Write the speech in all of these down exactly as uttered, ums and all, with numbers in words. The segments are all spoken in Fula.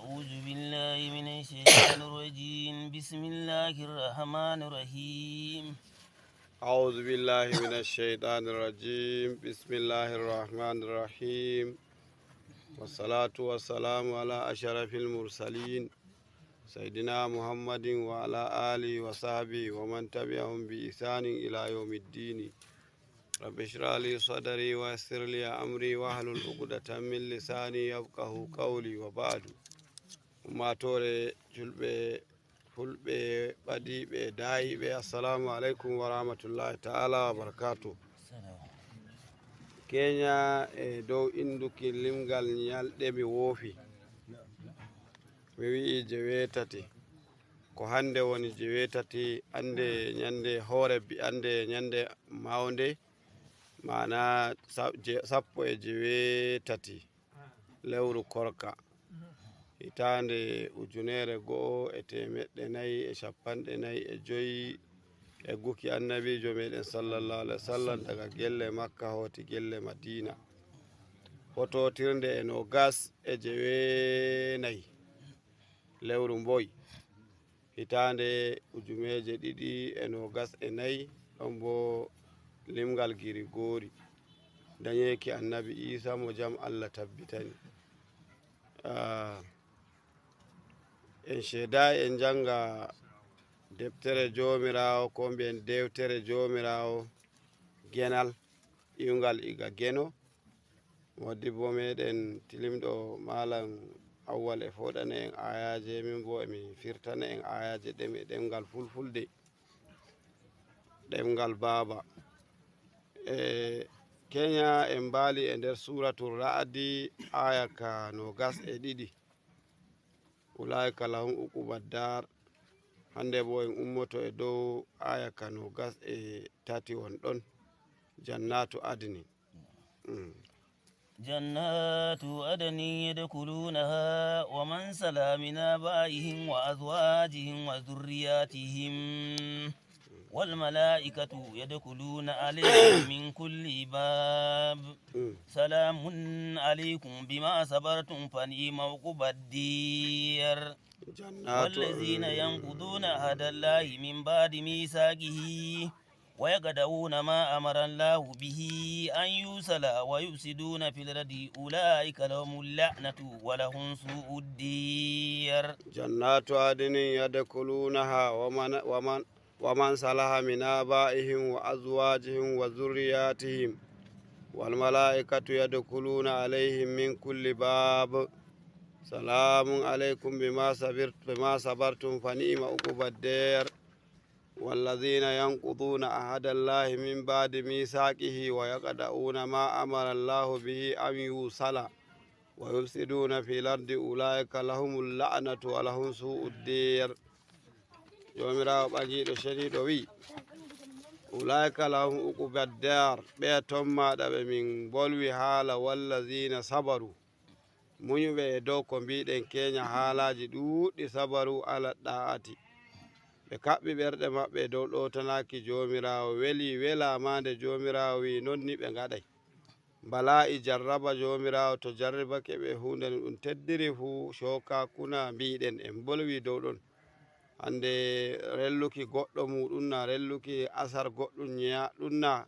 أعوذ بالله من الشيطان الرجيم. بسم الله الرحمن الرحيم. أعوذ بالله من الشيطان الرجيم. بسم الله الرحمن الرحيم. والصلاة والسلام على أشرف المرسلين سيدنا محمد وعلى آله وصحبه ومن تبعهم بإحسان إلى يوم الدين. رب اشرح لي صدري ويسر لي أمري واحلل عقدة من لساني يفقهوا قولي وبعد. Ummaatoore julɓe, fulɓe, ɓadiiɓe, daayiiɓe, assalamu aleykum wa rahmatullahi taala wa barakaatu. Keenya e dow innduki limgal ñalɗe mi woofi. Mi wi'i jeweetati. Ko hannde woni jeweetati, annde ñande hoore bi-, annde ñande mawnde, maana sa-, je-, sappo e jeweetati lewru korka, hitaande ujunere go'o e teemeɗɗe nayi e cappanɗe nayi e joyi, egguki annabiijo meɗen sallallahu alaihi wasallam daga gelle Makka hooti gelle Madina. Fotootirnde e nogas e jeweenayi lewru mboy, hitaande ujumeeje ɗiɗi e nogas e nayi, ɗon bo limgal Girigoori, dañeeki annabi Iisa mo jam Allah tabbitani. Ah, en ceedaay en njannga deftere Joomiraawo, ko mbiyen dewtere Joomiraawo, genal iwngal iga Geno. Modibbo meɗen tilimɗo Malam Awwal e foɗana en ayaaje, min bo emi firtana en ayaaje ɗen e ɗemngal Fulfulde, ɗemngal baaba. E keña en mbaali e nder Suuratul Ra'adi, aaya ka nogas e ɗiɗi. Ulaa'ika lahum uquba daar. Hannde bo en ummoto e dow aaya ka nogas e tati won ɗon, Jannaatu Adnin. Mm. جنات عدن يدخلونها ومن صلح من آبائهم وأزواجهم وذرياتهم والملائكة يدخلون عليهم من كل باب. Mm. سلام عليكم بما صبرتم فنعم عقبى الدير. Jannaatu والذين ينقضون عهد الله من بعد ميثاقه ويقطعون ما أمر الله به أن يوصل ويفسدون في الأرض أولئك لهم اللعنة ولهم سوء الدير. جنات عدن يدخلونها ومن، ومن، ومن صلح من آبائهم وأزواجهم وذرياتهم والملائكة يدخلون عليهم من كل باب. سلام عليكم بما صبرت، بما صبرتم فنعم عقبى الدير. والذين ينقضون عهد الله من بعد ميثاقه ويقطعون ما أمر الله به أن يوصل ويفسدون في الأرض أولئك لهم اللعنة ولهم سوء الدير. Joomiraawo ɓaŋiiɗo ceniiɗo wi'i, "Ulaa'ika lahum uqubad daar, ɓeya ton maaɗa ɓe min mbolwi haala, wallazina sabaru, munyuɓe e dow ko mbiɗen keenya haalaaji ɗuuɗɗi, sabaru ala ɗaa'ati, ɓe kaɓɓi ɓerɗe maɓɓe e dow ɗowtanaaki Joomiraawo, weli welaa ma nde Joomiraawo wi'i non ni ɓe ngaɗay." Balaa'i jarraba Joomiraawo to jarribake ɓe huunde no ɗum teddiri fuu, cooka kuna mbiɗen en mbolwi dow ɗon. Hannde relluki goɗɗo muuɗum na, relluki asar goɗɗum ñeya ɗum na,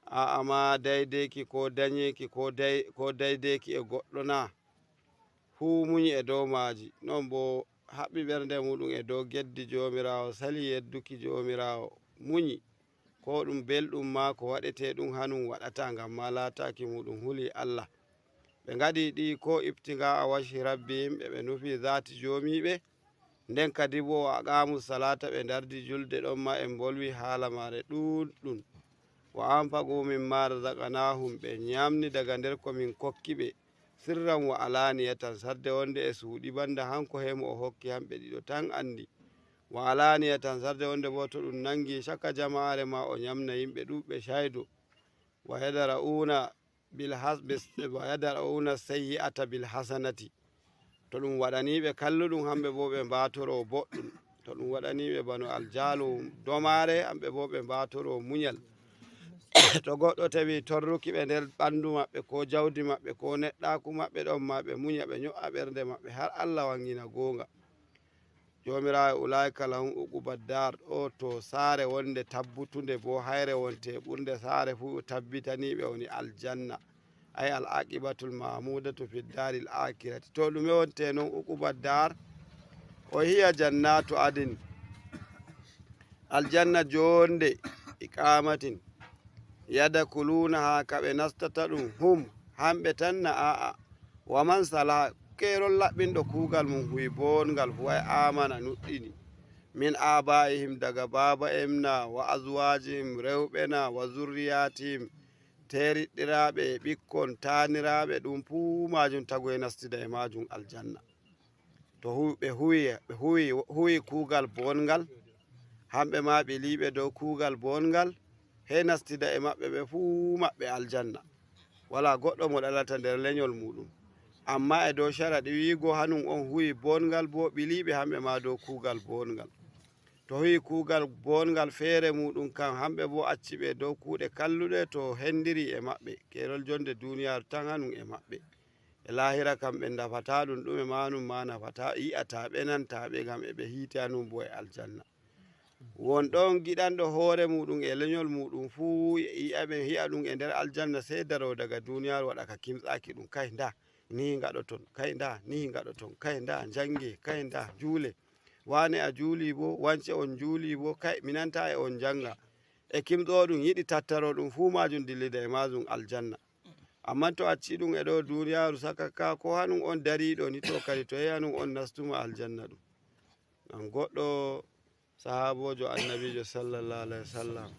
a'a ma daydeeki ko dañeeki ko day-, ko daydeeki e goɗɗo na, fuu munyi e dow maaji. Non bo haɓɓi ɓernde muuɗum e dow geddi Joomiraawo, sali yedduki Joomiraawo, munyi. Ko ɗum belɗum maa ko waɗetee ɗum hanum waɗata, ngam maa laataaki muuɗum huli Allah. Ɓe ngaɗi ɗi ko ibtigaa wajhi rabbihim, ɓe ɓe nufi zaati joomiiɓe. Nden kadi bo, wa aqaamu salaata, ɓe ndardi julde ɗon ma en mbolwi haala maare ɗuuɗɗum. Wa anfaqu mimma razaqnaahum, ɓe ñamni daga nder ko min kokki ɓe. Sirran wa alaaniyatan, sarde wonde e suuɗi, banda hanko he mo o hokki hamɓe ɗiɗo tan andi. Wa alaaniyatan, sarde wonde bo to ɗum nangi caka jamaare ma o ñamna yimɓe ɗuuɓɓe caydo. Wa yadra'una bil has-, bis-, wa yadra'una sayyi'ata bil hasanati. To ɗum waɗanii ɓe kalluɗum, hamɓe bo ɓe mbaatoro boɗɗum. To ɗum waɗanii ɓe bano aljaalu domaare, hamɓe bo ɓe mbaatoro muñal. To goɗɗo tawi torruki ɓe nder ɓanndu maɓɓe, ko jawdi maɓɓe, ko neɗɗaaku maɓɓe, ɗon ma ɓe munya, ɓe nyo'a ɓernde maɓɓe har Allah wanngina goonga. Joomiraawo, "Ulaa'ika lahum uqubad daar", ɗo to saare wonde tabbutunde, bo hayre wonte ɓurnde saare fuu tabbitaniiɓe woni aljanna. Ay al aqibatul mahmudatu fi daaril akirati. To ɗume wonte non uqubad daar? O hiya jannatu adin. Aljanna joonde iqamatin. Yadkhulunaha, ka ɓe nastata ɗum, hum, hamɓe tan na a'a. Wa man salaha, keerol laɓɓinɗo kuugal mum huwi boongal huway amana nuɗɗini. Min abaihim daga baaba en na, wa azwajihim rewɓe na, wa zurriyatihim teeriɗɗiraaɓe e ɓikkon taaniraaɓe, ɗum fuu maajum tagoy nastida e maajum aljanna. To hu-, ɓe huwi, ɓe huwi, huwi kuugal boongal, hamɓe ma ɓe liiɓe dow kuugal boongal, hey nastida e maɓɓe ɓe fuu maɓɓe aljanna. Walaa goɗɗo mo ɗalata nder lenyol muuɗum. Ammaa e dow caraɗi wi'igo hanum on huwi boongal, bo ɓiliiɓe hamɓe ma dow kuugal boongal. To huwi kuugal boongal feere muuɗum kam, hamɓe bo acci ɓe dow kuuɗe kalluɗe, to hendiri e maɓɓe. Keerol jonde duuniyaaru tan hanum e maɓɓe. E laahira kam ɓe nafataa ɗum ɗume, maanum ma nafataa, yi'ataa ɓe, nantaa ɓe, ngam e ɓe hiite hanum bo e aljanna. Won ɗon giɗanɗo hoore muuɗum e lenyol muuɗum fuu, yi'a ɓe, yi'a ɗum e nder aljanna, sey daroo daga duuniyaaru waɗa ka kimtsaaki ɗum. Kay ndaa, ni ngaɗoton, kay ndaa, ni ngaɗoton, kay ndaa, njannge, kay ndaa, juule. Waane a juuli bo, wance on juuli bo, kay mi nanta e on njannga. E kimtso ɗum, yiɗi tattaro ɗum, fuu maajum dillida e maajum aljanna. Ammaa to acci ɗum e ɗo duuniyaaru sakaka, ko hanum on dariiɗo ni, to kadi to yahi hanum on nastuma aljanna ɗum. Ngam goɗɗo sahaaboojo Annabiijo sallallahu alayhi wa sallam,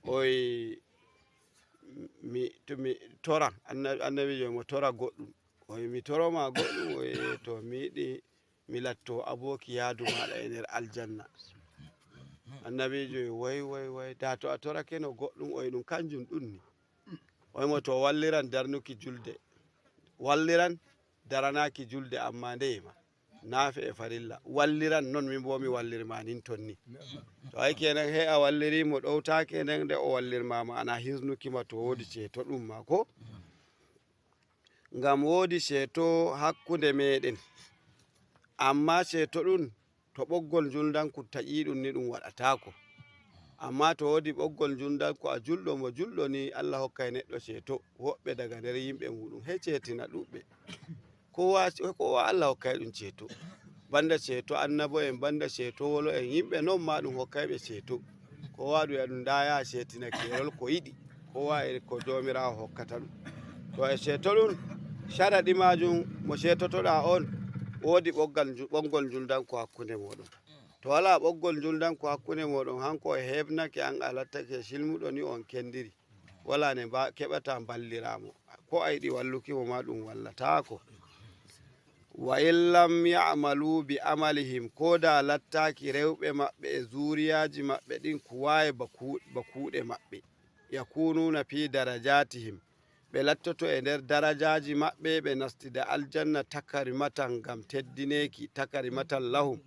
o wi, "Mi, to mi tora," Anna-, Annabiijo mo tora goɗɗum. O wi, "Mi toro ma goɗɗum?" O wi, "To mi yiɗi mi latto abooki yaadu maaɗa e nder aljanna." Annabiijo wi, "Way, way, way, daa to a torakeno goɗɗum." O wi, "Ɗum kanjum ɗum ni." O wi mo, "To walliran darnuki julde, walliran daranaaki julde, ammaa ndeye ma naafe e farilla, walliran non min bo mi walliri ma nin ton ni." To ay kenan, he a walliri mo ɗowtaake nden, nde o walliri ma, ma'ana hisnuki ma to woodi ceeto ɗum ma ko? Ngam woodi ceeto hakkunde meɗen, ammaa ceeto ɗum to ɓoggol njulndanku taƴiiɗum ni ɗum waɗataako. Ammaa to woodi ɓoggol njulndanku, a julɗo, mo julɗo ni, Allah hokkay neɗɗo ceeto, woɓɓe daga nder yimɓe muuɗum, he ceetina ɗuɗɓe. Kowa, kowa Allah hokkay ɗum ceeto. Banda ceeto annabo'en, banda ceeto wolo'en, yimɓe non ma ɗum hokkay ɓe ceeto. Kowa ɗum ya ɗum ndaa yaha ceetina keerol ko yiɗi. Kowa e ko Joomiraawo hokkata ɗum. To e ceeto ɗum, caraɗi maajum, mo ceetotoɗaa on, woodi ɓoggal nju-, ɓonngol njulndanku hakkunde mooɗon. To walaa ɓoggol njulndanku hakkunde mooɗon, hanko o heɓnake an, a lattake cilmuɗo ni, on kendiri. Walaa ne mba-, keɓata mballira mo. Ko a yiɗi walluki mo ma, ɗum wallataako. "Wa in lam ya'malu bi amalihim", ko da lattaaki rewɓe maɓɓe e zuriyaaji maɓɓe ɗin kuwaaye ba ku-, ba kuuɗe maɓɓe. "Yakununa fi darajatihim", ɓe lattoto e nder darajaaji maɓɓe, ɓe nastida aljanna, takarimatan ngam teddineeki, takarimatan lahum,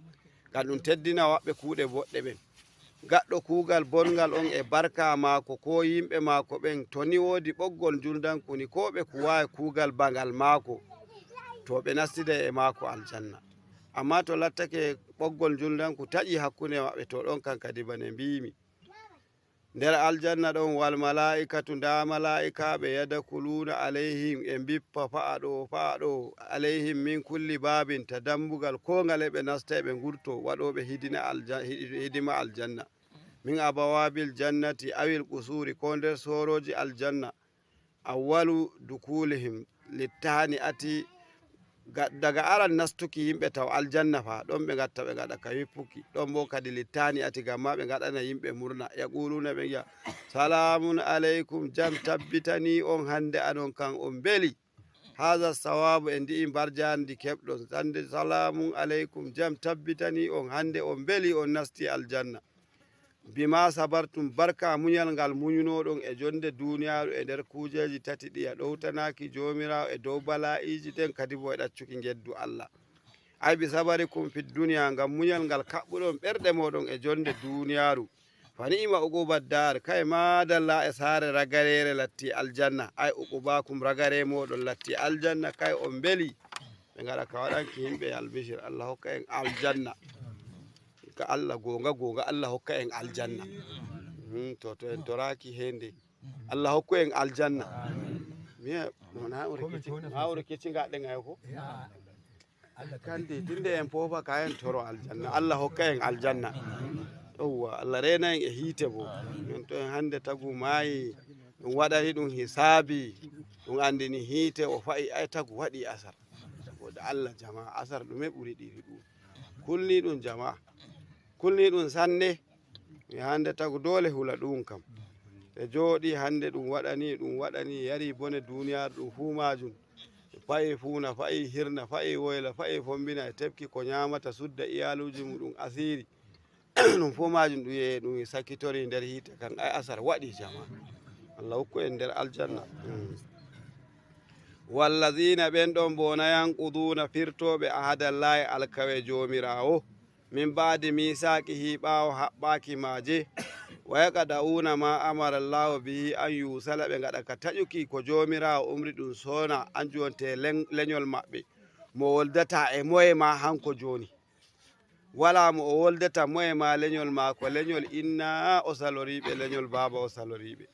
ngam ɗum teddina waɓɓe kuuɗe boɗɗe ɓen. Gaɗɗo kuugal bonngal on e barka maako, ko yimɓe maako ɓen, to ni woodi ɓoggol njulndanku ni, ko ɓe kuwaayi kuugal bangal maako, to ɓe nastiday e maako aljanna. Ammaa to lattake ɓoggol njulndanku taƴi hakkunde maɓɓe, to ɗon kan kadi bane mbiimi. Nder aljanna ɗon, "Wal malaa'ikatu", ndaa malaa'ikaaɓe, "yadkhuluuna alayhim", e mbippa, "fa'a ɗo, fa'a ɗo, alayhim min kulli baabin", ta dambugal koo ngale ɓe nasta, ɓe ngurto, waɗooɓe hidina alja-, hidi-, hidima aljanna. "Min abwaabil jannati awil qusuuri", koo nder soorooji aljanna. "Awwalu dukulihim littahani ati", ga-, daga aran nastuki yimɓe taw aljanna fa, ɗon ɓe ngatta ɓe ngaɗa ka wippuki, ɗon bo kadi littahani ati, ngam ma ɓe ngaɗana yimɓe murna. "Yaquluuna", ɓe ngi'a, "Salaamun aleykum, jam tabbitanii on, hannde anon kan on mbeli. Haza sawaabu", e ndi'i mbarjaandi keɓɗon, hannde, "Salaamun aleykum, jam tabbitanii on, hannde on mbeli, on nasti aljanna. Bima sabartum", barka munyal ngal munyunoɗon e jonde duniyaaru e nder kuujeeji tati ɗi a ɗowtanaaki Joomiraawo e dow bala'iiji ɗen, kadi bo e ɗaccuki ngeddu Allah. Ay bi sabarikum fid duniya, ngam munyal ngal kaɓɓuɗon ɓerɗe mooɗon e jonde duniyaaru. Fa ni'ima uquba daar, kay maadalla e saare ragareere latti aljanna. Ay uqubakum, ragare mooɗon latti aljanna, kay on mbeli. Ɓe ngaɗa ka waɗanki yimɓe albishir, Allah hokka en aljanna. Ka Allah goonga, goonga, Allah hokka en aljanna. Hmm, to, to en toraaki hende. Allah hokku en aljanna. Mi, mo na o rikiti, na o rikiti ngaɗen ay ko? Kandi, tinde en poofa ka en toro aljanna. Allah hokka en aljanna. Yawwa, Allah reena en e hiite bo. Min to en hande tagu maayi, ɗum waɗani ɗum hisaabi, ɗum andini hiite, o fa'i, ay tagu waɗi asar. Saboda Allah, jama, asar ɗume ɓuri ɗiri ɗum? Kulni ɗum, jama. Kulni ɗum sanne. Mi hande tagu doole hula ɗum kam. Ɓe jooɗi hande ɗum waɗani, ɗum waɗani, yari bone duniyaaru ɗum fuu maajum. Fa'i fuuna, fa'i hirna, fa'i woyla, fa'i fombina, e tefki ko nyaamata, sudda iyaaluuji muɗum asiiri. Ɗum fuu maajum ɗum yehi ɗum sakkitori nder hiite kan. Ay asar waɗi, jama. Allah hokku en nder aljanna. Mm. Wallazina, ɓen ɗon bo na, yanquduuna, firtooɓe, ahadallaahi, alkawe Joomiraawo, min baadi miisaaqihi, ɓaawo haɓɓaaki maaje, wa yaqda'uuna ma amara Allahu bihi an yuusala, ɓe ngaɗa ka taƴuki ko Joomiraawo umri ɗum sona, anjum wonte len-, lenyol maɓɓe. Mo woldata e moye ma hanko jooni? Walaa mo o woldata moye ma lenyol maako, lenyol inna o saloriiɓe, lenyol baaba o saloriiɓe.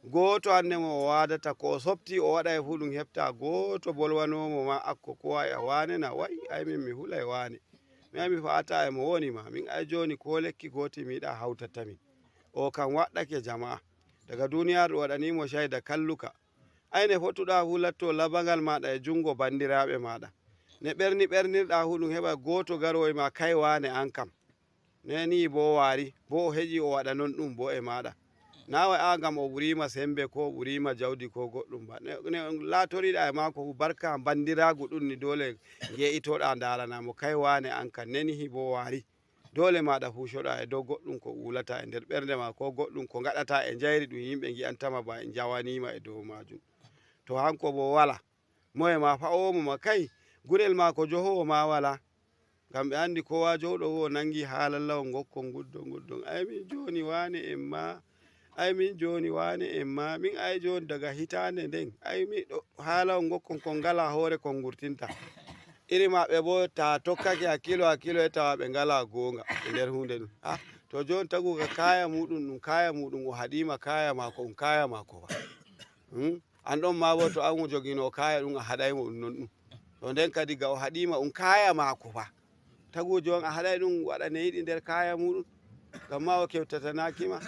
Gooto hande mo o waadata, ko o sopti o waɗa e fuu ɗum heɓta, gooto bolwanoomo ma akko ko wa'i a waane na wa'i, ay min mi hulay waane. Mi ay mi fa'ata e mo woni ma, min ay jooni ko lekki gooti mi yiɗa hawtata min. O kam waɗɗake jama'a. Daga duniyaaru waɗani mo cayda kalluka. Ay ne fotuɗa fuu latto labangal maaɗa e jungo bandiraaɓe maaɗa. Ne ɓerni ɓernirɗa fuu ɗum heɓa gooto garoy ma kay waane an kam. Ne ni bo waari, bo o heƴi o waɗa non ɗum bo e maaɗa. Na wa a ngam o ɓuriima sembe ko o ɓuriima jawdi ko goɗɗum ba. Ne, ne laatoriɗa e maako fuu barka bandiraagu ɗum ni doole nge'itoɗa ndarana mo kay waane an kam. Ne ni bo waari. Doole maaɗa fuu coɗa e dow goɗɗum ko wulata e nder ɓernde ma, ko goɗɗum ko ngaɗata e njayri ɗum yimɓe ngi'antama ba njawaniima e dow maajum. To hanko bo wala, moye ma fa'oomo ma kay, gurel ma ko johoowo ma wala. Ngam ɓe andi kowa jowɗo wo nangi haalallawol ngokkon guddon guddon. Ay min jooni waane en ma, ay min jooni waane en ma, min ay jooni daga hitaande nden, ay min ɗo haalawol ngokkon kon ngala hoore kon ngurtinta. Iri maɓɓe bo ta tokkake hakkilo hakkilo e tawa ɓe ngala goonga e nder huunde ɗum. Ha, to jooni tagu ka kaya muɗum, ɗum kaya muɗum, o haɗima kaya maako, ɗum kaya maako ba. Hmm? An ɗon ma bo to an o jogino kaya ɗum a haɗaymo ɗum non ɗum. To nden kadi ga o haɗima ɗum kaya maako ba. Tagu jooni a haɗay ɗum waɗa ne yiɗi nder kaya muɗum. Ngam ma o kewtatanaki ma.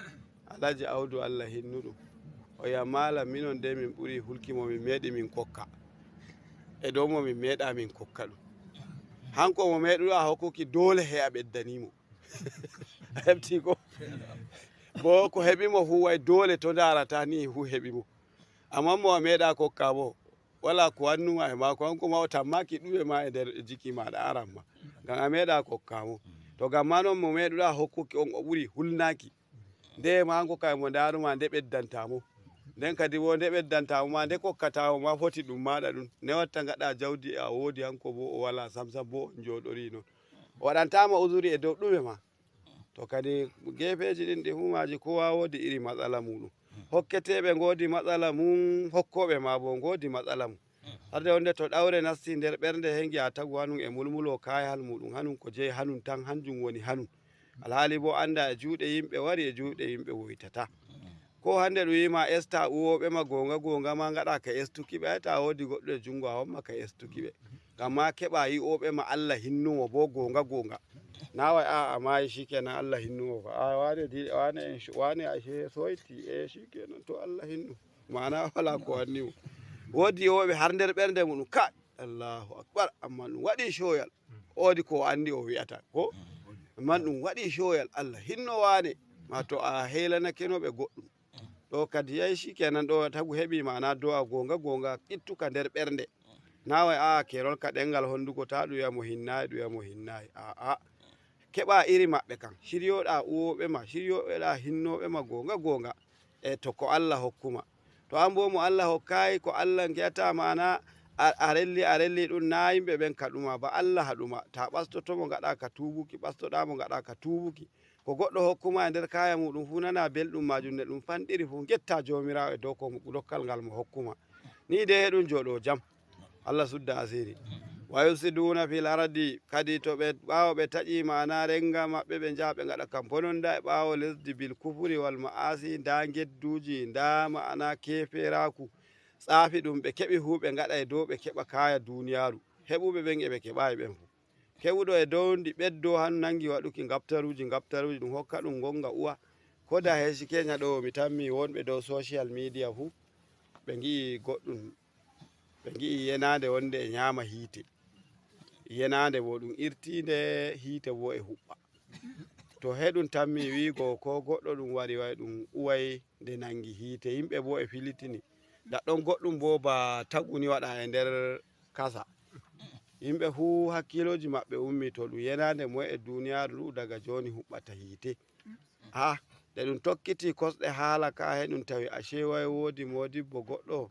Alhaji Audu Allah hinnu ɗum. O ya malam minon de min ɓuri hulki mo min meeɗi min kokka. E dow mo min meeɗa min kokka ɗum. Hanko mo meeɗuɗo a hokkuki doole he a ɓeddani mo. A heɓti ko? Bo ko heɓi mo fu way doole to ndarata ni fu heɓi mo. Amma mo a meeɗa kokka mo, wala ko wannuma e maako, hanko ma o tammaki ɗume ma e nder jiki maɗa aran ma. Ngam a meeɗa kokka mo. To ngam ma non mo meeɗuɗa hokkuki on o ɓuri hulnaki. Nde ma hanko kay mo ndaruma nde ɓeddanta mo. Nden kadi wo nde ɓeddanta mo ma, nde kokkata mo ma foti ɗum maɗa ɗum. Ne watta ngaɗa jawdi e a woodi hanko bo o wala sam sam bo on jooɗori non. O waɗantama uzuri e dow ɗume ma. To kadi gefeji ɗin ɗi fuu maji kowa woodi iri matsala muɗum. Hokketeɓe ngoodi matsala mum, hokkoɓe ma bo ngoodi matsala mum. Harde wonde to ɗawre nasti nder ɓernde he ngi'a tagu hanun e mulmulo kayahal muɗum, hanun ko jeyi hanun tan, hanjum woni hanun. Alhaali bo anda e juuɗe yimɓe wari, e juuɗe yimɓe woytata. Ko hande ɗum wiima esta uwoɓe ma gonga gonga ma ngaɗa ka estuki ɓe, ay ta wodi goɗɗo e jungo a homma ka estuki ɓe. Ngam ma keɓa yi'oɓe ma Allah hinnumo bo gonga gonga. Na wai a, a mayi shikenan Allah hinnumo fa. A wane di, wane en shu-, wane a she soyti e shikenan to Allah hinnu. Mana wala ko wanni mo. Wodi yi'oɓe har nder ɓernde muɗum ka Allahu akbar, amma ɗum waɗi shoyal. Wodi ko o andi o wi'ata ko? Amma ɗum waɗi shoyal Allah hinno wane. Ma to a helanakeno ɓe goɗɗum. Ɗo kadi yahi shikenan ɗo tagu heɓi mana do'a gonga gonga ittuka nder ɓernde. Na wai a kerol ka ɗengal honduko ta ɗum wi'a mo hinnayi, ɗum wi'a mo hinnayi. A'a. Keɓa iri maɓɓe kan. Shiryoɗa uwoɓe ma, shiryoɗa hinnoɓe ma gonga gonga. E to ko Allah hokkuma. To an bo mo Allah hokkayi, ko Allah ngi'ata mana a, a relli, a relli ɗum na yimɓe ɓen kaɗuma ba Allah haɗuma. Ta ɓastoto mo ngaɗa ka tubuki, ɓastoɗa mo ngaɗa ka tubuki. Ko goɗɗo hokkuma e nder kaaya muɗum fuu, nana belɗum maajum, ne ɗum fanɗiri fuu, ngetta Joomiraawo e dow ko dokkal ngal mo hokkuma. Ni de heɗum jooɗo jam. Allah sudda asiri. Wa yufsiduna fil ardi, kadi to ɓe, ɓaawo ɓe taƴi ma'ana renga maɓɓe, ɓe njaha ɓe ngaɗa ka bononda e ɓaawo lesdi, bil kufri wal ma'asi, nda ngedduuji, nda ma'ana keeferaaku, tsaafi ɗum ɓe keɓi fuu ɓe ngaɗa e dow ɓe keɓa kaaya duuniyaaru. Heɓuɓe ɓen e ɓe keɓaayi ɓen fuu. Keɓuɗo e dow ndi ɓeddo han nangi waɗuki ngaptaruuji, ngaptaruuji, ɗum hokka ɗum ngonga uwa. Ko da heesi Kenya ɗo mi tammi wonɓe dow social media fuu, ɓe ngi'i goɗɗum, ɓe ngi'i yenaande wonde e nyaama hiite. Yenaande bo ɗum irtiinde, hiite bo e huɓɓa. To heɗum tammi wiigo ko goɗɗo ɗum waɗi way ɗum uway nde nangi hiite, yimɓe bo e filitini. Daɗɗon goɗɗum bo ba tagu ni waɗa e nder kasa. Yimɓe fuu hakkiilooji maɓɓe ummi to ɗum yenaande moye e duuniyaaru ndu daga jooni huɓɓata hiite. Haa nde ɗum tokkiti kosɗe haala ka, heɗum tawi ashe way woodi moodibbo goɗɗo,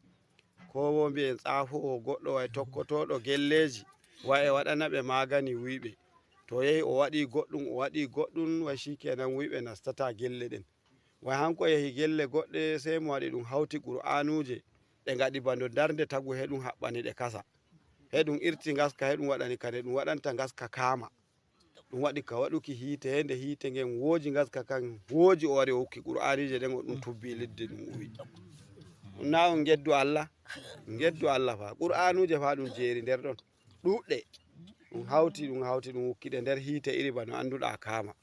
ko bo mbi'en tsaafoowo goɗɗo way tokkotooɗo gelleeji, way e waɗana ɓe maagani wuyɓe. To yehi o waɗi goɗɗum, o waɗi goɗɗum, way shikenan wuyɓe nastata gelle ɗen. Way hanko yehi gelle goɗɗe, sey mo waɗi ɗum hawti Qur'aanuuje, ɗe ngaɗi bano darnde tagu heɗum haɓɓani ɗe kasa. Heɗum irti ngaska, heɗum waɗani ka nde ɗum waɗanta ngaska kaama. Ɗum waɗi ka waɗuki hiite, he nde hiite ngen wooji ngaska kan, wooji o wari o hokki Qur'aaniije ɗen, o ɗum tubbi lidde ɗum uwi. Ɗum na on ngeddu Allah? Ngeddu Allah fa. Qur'aanuuje fa ɗum jeeri nder ɗon. Ɗuuɗɗe. Ɗum hawti, ɗum hawti, ɗum hokki ɗe nder hiite iri bano annduɗa kaama.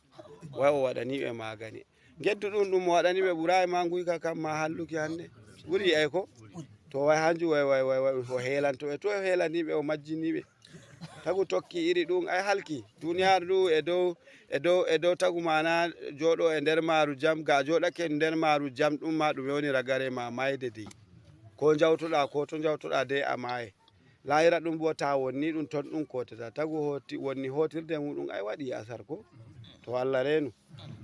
Way o waɗani ɓe maagani. Ngeddu ɗum, ɗum o waɗani ɓe ɓuraay ma nguyka kan ma halluki hannde. Ɓuri yi'ay ko? To way hanju way, way, way, way, o heelanto ɓe. To o heelani ɓe, o majjini ɓe. Tagu tokki iri ɗum, ay halki. Duniyaaru ndu e dow, e dow, e dow tagu maana jooɗo e nder maaru jam, ga jooɗake nder maaru jam, ɗum ma ɗum woni ragare ma mayde dey. Ko njawtoɗa, ko to njawtoɗa dey a maaye. Laahira ɗum bo ta wonni ɗum ton ɗum koteta. Tagu hoti, wonni hotirde muɗum ay waɗi asar ko? To Allah reenu.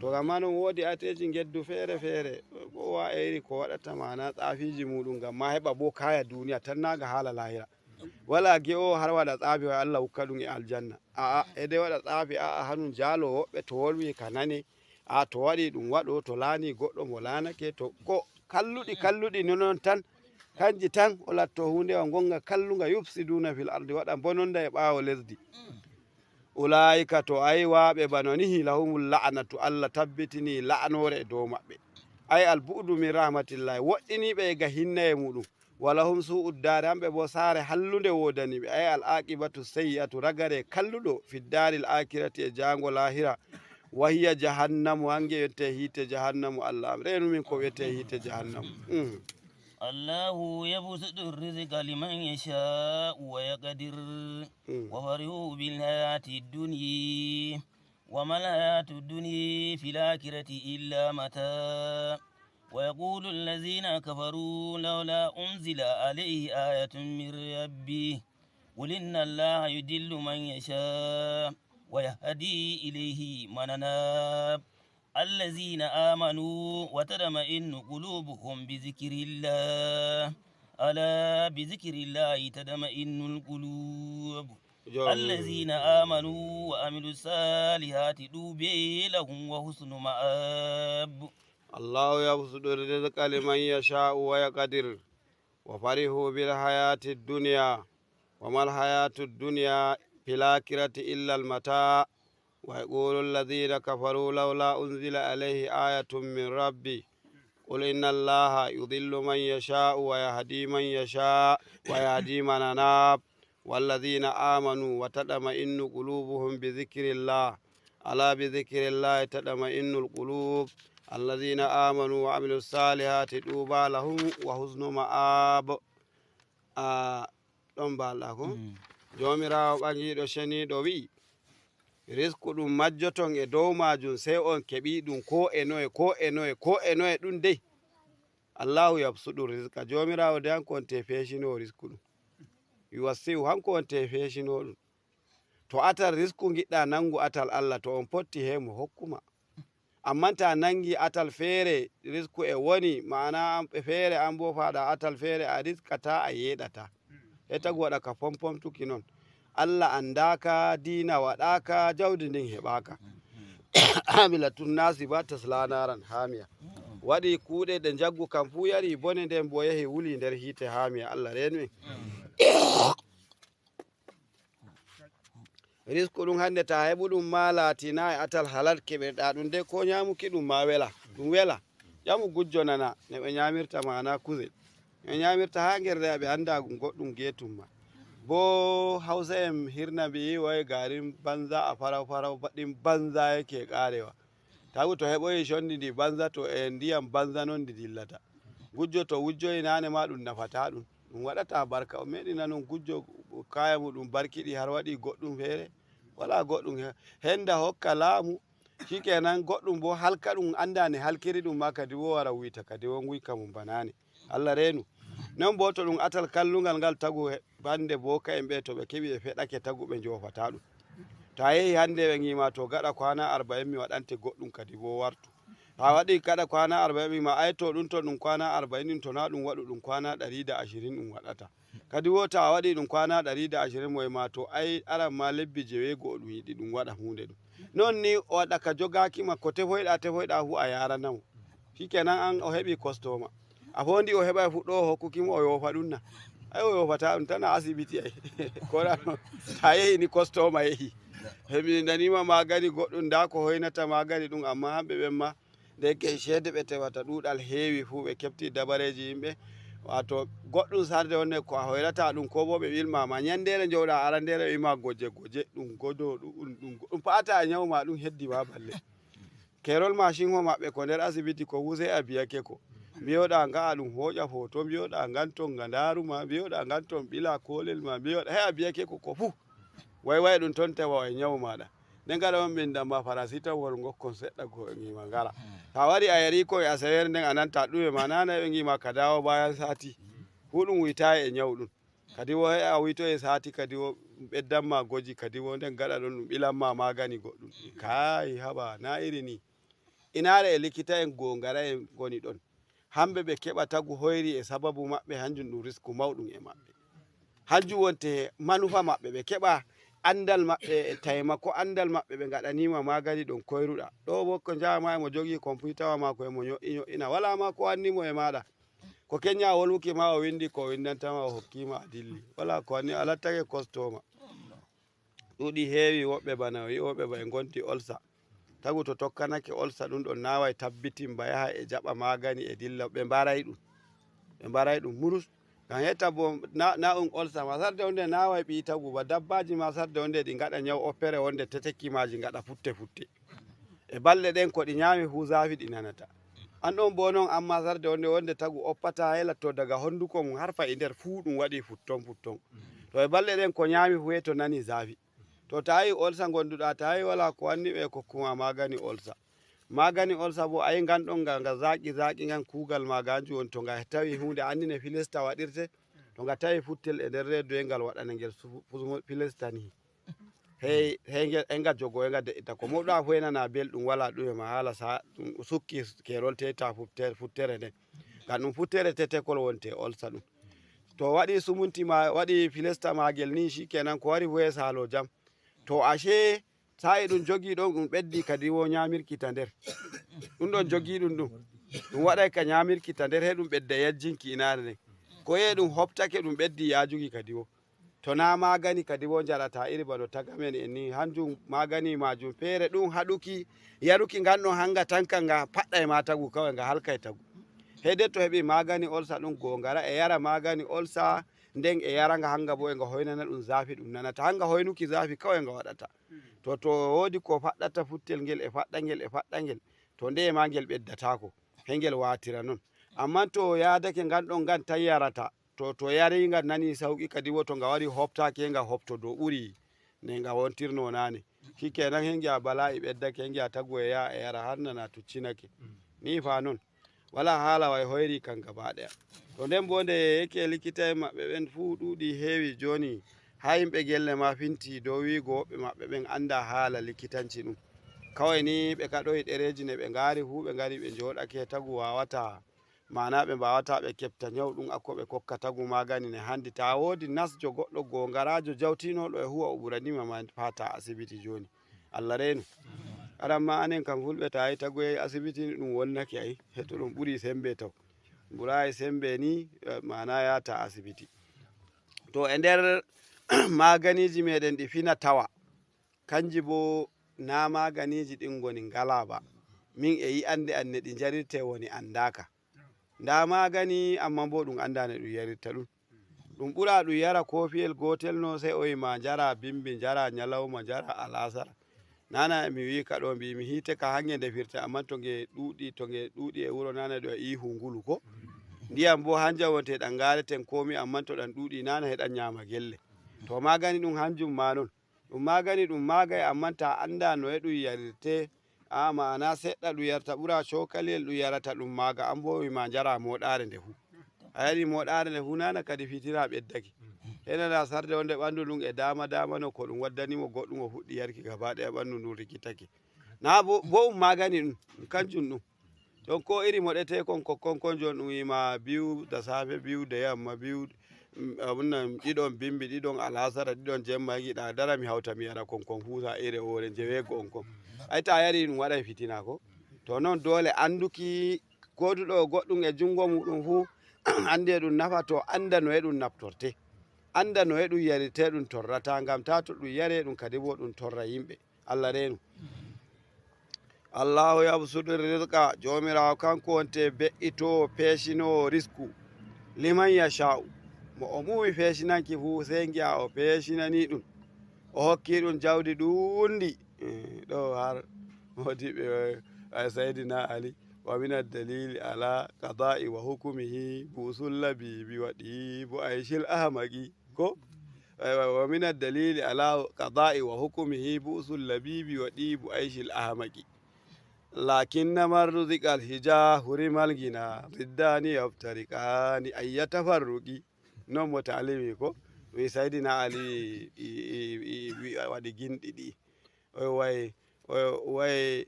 To gam ma non woodi ateeji ngeddu feere feere. Ko wa e iri ko waɗata maana tsafiiji muɗum gam ma heɓa bo kaya duniya tan na ga haala laahira. Wala ge'o har waɗa tsaafi wa Allah hukka ɗum e aljanna. A'a, e de waɗa tsaafi, a'a, hanun jaalo woɓɓe to wolwi ka nane. A to waɗi ɗum waɗo, to laani goɗɗo mo laanake, to ko kalluɗi, kalluɗi ni non tan, kanji tan o latto huunde wa ngonga kallunga yufsiduna fil ardi, waɗa bononda e ɓaawo lesdi. Ulaa'ika to ay waaɓe bano nihi lahumul la'natu, Allah tabbitini la'anoore e dow maɓɓe. Ay al bu'du min rahmatillahi, woɗɗiniiɓe e ga hinnaye muɗum. Walahum su'ud daari, hamɓe bo saare hallunde woodani ɓe. Ay al aqibatu sayyi'atu, ragare kalluɗo, fi daaril akirati, e jaango laahira. Wa hiya jahannamu, hange wiyete hiite jahannamu. Allah am reenu min ko wiyete hiite jahannamu. Mm. الله يبسط الرزق لمن يشاء ويقدر Mm. وفرحوا بالحياة الدنيا وما الحياة الدنيا في الآخرة إلا متاع ويقول الذين كفروا لولا أنزل عليه آية من ربه قل إن الله يضل من يشاء ويهدي إليه من أناب الذين آمنوا وتطمئن قلوبهم بذكر الله ألا بذكر الله تطمئن القلوب الذين آمنوا وعملوا الصالحات طوبى لهم وحسن مآب. الله يبسط الرزق لمن يشاء ويقدر وفرحوا بالحياة الدنيا وما الحياة الدنيا في الآخرة إلا المتاع ويقول الذين كفروا لولا أنزل عليه آية من ربه قل إن الله يضل من يشاء ويهدي من يشاء ويهدي من أناب والذين آمنوا وتطمئن قلوبهم بذكر الله ألا بذكر الله تطمئن القلوب الذين آمنوا وعملوا الصالحات طوبى لهم وحسن مآب. A ɗon mbalɗa ko? Mm. Joomiraawo ɓaŋiiɗo ceniiɗo wi'i, risku ɗum majjoton e dow maajum, sey on keɓi ɗum ko e noye, ko e noye, ko e noye ɗum dey. Allahu yabsuɗu rizqa, Joomiraawo de hanko wonte feecinoowo risku ɗum. Yuwassi'u, hanko wonte feecinoo ɗum. To atal risku ngiɗɗa nangu atal Allah, to on potti he mo hokkuma. Amman ta nangi atal feere risku e woni, ma'ana an, e feere an bo faɗa atal feere a riskata a yeɗata. E tagu waɗa ka pompomtuki non. Allah andaaka, diina waɗaaka, jawdi ndin heɓaaka. Amilatun nasiba tasla naran hamiya. Waɗi kuuɗe ɗe njaggu kam fuu yari bone, nden boo yehi wuli nder hiite hamiya. Allah reenu en. Risku ɗum hannde, ta heɓu ɗum ma laatinaay atal halal keɓirɗa ɗum de, ko nyaamuki ɗum ma wela. Ɗum wela. Ƴamu gujjo nana, no ɓe nyaamirta maana kusel. No ɓe nyaamirta haa ngerde, ɓe annda ɗum goɗɗum geetum ma. Boo Hawsa en hirna mbi'i, "Woy garin banza a faraw faraw, baɗin banza yake ƙarewa." Tagu to heɓoyi condi ndi banza, to e ndiyam banza non ndi dillata. Gujjo to wujjoyi naane ma, ɗum nafata ɗum. Ɗum waɗata barka. O meeɗi nanon gujjo kaya muɗum barkiɗi har waɗi goɗɗum feere. Wala goɗɗum he-, henda hokka laamu. Shikenan goɗɗum bo halka ɗum, anda ne halkiri ɗum ma, kadi wo wara wuyta, kadi wo nguyka mum banane. Allah reenu. Non bo to ɗum atal kallungal ngal tagu he-, bande boka en ɓe, to ɓe keɓi ɓe feɗake tagu, ɓe njofata ɗum. To a yehi hande ɓe ngima to gaɗa kwana arba'in mi waɗante goɗɗum, kadi bo wartu. To a waɗi gaɗa kwana arba'in mi ma ay to ɗum, to ɗum kwana arba'in ɗum, to na ɗum waɗu ɗum kwana ɗari da ashirin ɗum waɗata. Kadi wo to a waɗi ɗum kwana ɗari da ashirin mo e ma, to ay aran ma lebbi jeweego o ɗum yiɗi ɗum waɗa hunde ɗum. Non ni o waɗa ka jogaaki ma, ko tefoyɗa, tefoyɗa fu a yarana mo. Shikenan an o heɓi kostoma. A fondi o heɓa fuɗɗo o hokkuki mo o yofa ɗum na. Ay o yofata ɗum tan a asibiti ay. Ko ɗa no, ta yehi ni kostoma yehi. Heɓi nanima magani goɗɗum, nda ko hoynata magani ɗum, amma hamɓe ɓen ma nde ke ceede ɓe tewata ɗuuɗal heewi fuu, ɓe kefti dabareeji yimɓe. Wato goɗɗum sarde wonde ko a hoyrata ɗum, ko bo ɓe ɓilma ma. Nyandere njowɗa arandere ɓe wima goje goje, ɗum godo, ɗum, ɗum, ɗum paata e nyawu ma, ɗum heddi ma balle. Kerol mashin ho maɓɓe ko nder asibiti ko wuse a biyake ko. Mbiyoɗa nga a ɗum hoƴa foto, mbiyoɗa ngan ton nga ndaru ma, mbiyoɗa ngan ton ɓila kolel ma, mbiyoɗa he a biyake ko, ko fuu. Way way ɗum ton tewa e nyawu maɗa. Nde ngaɗa on ɓe ndamma paracetamol ngokkon seɗɗa go e ngima ngara. Ta wari a yari ko e asawere nden a nanta ɗume ma nana ɓe ngima ka dawo bayan sati. Fu ɗum wuytayi e nyawu ɗum. Kadi wo he a wuyto e sati kadi wo ɓeddamma goji kadi wo nden gaɗa ɗon ɗum ɓilamma magani goɗɗum. Kaayi haba na iri ni. Inaare e likita en gongara en ngoni ɗon. Hamɓe ɓe keɓa tagu hoyri e sababu maɓɓe, hanjum ɗum risku mawɗum e maɓɓe. Hanjum wonte manufa maɓɓe, ɓe keɓa andal maɓɓe e taymako andal maɓɓe, ɓe ngaɗanima magani ɗon koyruɗa. Ɗo bo ko njama e mo jogi komputawa mako e mo nyo'i nyo'ina. Wala ma ko wanni mo e maɗa. Ko kenya wolwuki ma o windi ko windantama o hokkima a dilli. Wala ko wanni a lattake kostoma. Ɗuuɗi heewi woɓɓe bana o yi'i woɓɓe ba e ngonti olsa. Tagu to tokkanake olsa ɗum ɗon naway tabbitin ba yaha e jaɓa magani e dilla ɓe mbaray ɗum. Ɓe mbaray ɗum murus. Ngam hetta bo na, na ɗum olsa ma sarde wonde naway ɓii tagu ba dabbaji ma sarde wonde ɗi ngaɗa nyaw opere wonde teteki maji ngaɗa futte futte. E balɗe ɗen ko ɗi nyami fu zafi ɗi nanata. An ɗon bo non amma sarde wonde wonde tagu oppata hela to daga honduko mum har fa'i nder fuu ɗum waɗi futton futton. To e balɗe ɗen ko nyami fu e to nani zafi. To tawi olsa gonduɗa tawi wala ko wanni ɓe kokkuma magani olsa. Magani olsa bo ayi ngan ɗon nga, nga zaqi zaqi ngan kugal maga hanjum woni to nga tawi hunde andine filista waɗirte. To nga tawi futtel e nder reedu e ngal waɗana ngel su-, fu-, filista ni. Hey, hey ngel, e nga jogo, e nga de'ita. Ko moɗa fu e nana belɗum wala ɗume ma hala sa ɗum sukki kerol teta futtere, futtere nden. Ngam ɗum futtere tetekol wonte olsa ɗum. To waɗi sumunti ma, waɗi filesta magel ni shikenan ko wari fu e salo jam. To ashe sa'i ɗum jogi ɗon ɗum ɓeddi kadi wo nyamirki ta nder. Ɗum ɗon jogi ɗum ɗum. Ɗum waɗay ka nyamirki ta nder he ɗum ɓedda yajjinki inaare nden. Ko e ɗum hoftake ɗum ɓeddi yajuki kadi wo. To na magani kadi wo njarata iri bano tagamen en ni, hanjum magani majum feere ɗum haɗuki, yaruki ngan ɗon hanga tanka nga paɗɗa e ma tagu kawai nga halkay tagu. Hede to heɓi magani olsa ɗum gongara e yara magani olsa nden e yara nga hanga bo e nga hoynana ɗum zafi ɗum nanata hanga hoynuki zafi kawai nga waɗata. To, to wodi ko faɗɗata futtel ngel e faɗɗa ngel e faɗɗa ngel, to nde ma ngel ɓeddatako, he ngel watira non. Amma to yadake ngan ɗon ngan tan yarata, to, to yari nga nani sauki kadi wo to nga wari hoftake nga hofto dow ɓuri ne nga wontirno nane. Shikenan he ngi'a bala'i ɓeddake, he ngi'a tagu e yaha e yara har nana tuccinake. Ni fa non. Wala hala way hoyri kan gaba ɗaya. To nden bo nde yake likita en maɓɓe ɓen fuu ɗuuɗi heewi joni, ha yimɓe gelle ma finti dow wiigo woɓɓe maɓɓe ɓen anda hala likitanci ɗum. Kawai ni ɓe kaɗoyi ɗereji ne ɓe ngari fuu ɓe ngari ɓe njoɗake tagu wawata mana ɓe mbawata ɓe kefta nyaw ɗum akko ɓe kokka tagu magani ne handi ta wodi nasjo goɗɗo gongarajo jawtinoɗo e huwa o ɓuranima ma fata asibiti joni. Allah renu. Aran ma anen kam fulɓe, ta yi tagoye asibiti, ɗum wonnake ay. Hetto ɗum ɓuri sembe taw. Ɓurayi sembe ni, eh, mana yata asibiti. To e nder maganiji meɗen ɗi fina tawa, kanji bo na maganiji ɗin ngoni ngala ba. Min e yi'ande an ne ɗi jarirte woni andaka. Nda magani, amma bo ɗum anda ne ɗum yarirta ɗum. Ɗum ɓura ɗum yara kofiyel gotel no, sai o yi ma jara bimbi, jara nyalawma, jara alasara. Nana mi wi ka ɗo, mbimi hite ka hange nde firta, amma to nge ɗuɗi, to nge ɗuɗi e wuro nana ɗo e ihu ngulu ko. Ndiyam bo hanja wonte ɗan ngareten komi, amma to ɗan ɗuɗi nana heɗan nyama gelle. To magani ɗum hanjum ma non. Ɗum magani ɗum magay, amma ta anda no e ɗum yarirte. A mana seɗɗa ɗum yarta, ɓura cokaliyel ɗum yarata ɗum maga, an bo wima jara moɗare nde fu. A yari moɗare nde fu nana kadi fitina ɓeddaki. Henana sarde wonde ɓandu ndun e dama dama no ko ɗum waddani mo goɗɗum, o fuɗɗi yarki gaba ɗaya ɓandu ndun rikitake. Na bo, bo um magani ɗum, kanjum ɗum. Ɗon ko iri moɗete kon kokkon kon jon ɗum wima biyu da safe, biyu da yamma, biyu, mm, abun nan, ɗiɗon bimbi, ɗiɗon alasara, ɗiɗon jemma, giɗa dara mi hauta mi yara kon kon fusa ire ore jeweego on kon. Ay ta yari ɗum waɗay fitina ko. To non dole anduki goduɗo goɗɗum e jungo muɗum fu andi e ɗum nafa, to anda no e ɗum naftorte. Anda no e ɗum yarite, ɗum torrata, ngam ta to ɗum yare ɗum kadi bo ɗum torra yimɓe. Allah renu. Allahu yabsutu rizqa, Joomiraawo kanko wonte be'itoowo, peecinoowo risku, liman yasha'u, mo o muwi feecinanki fuu, sey ngi'a o peecinanii ɗum, o hokkii ɗum jawdi ɗuunndi. Eh, ɗo har moodiɓɓe, eh, Saydina Ali, wa min ad-dalili ala qada'i wa hukumihi bu'sul labibi wa dibu aishil ahmaqi. Ko? Aywa, wa min ad-dalili ala qada'i wa hukumihi bu'sul labibi wa dibu aishil ahmaqi. Lakinna man ruziqal hija hurimal gina, ziddani yaftariqani ayya tafarruqi. Non mo taalimi ko? Wi Saydina Ali i, i, i, wi-, waɗi ginɗi ɗi. Oy way, oy way,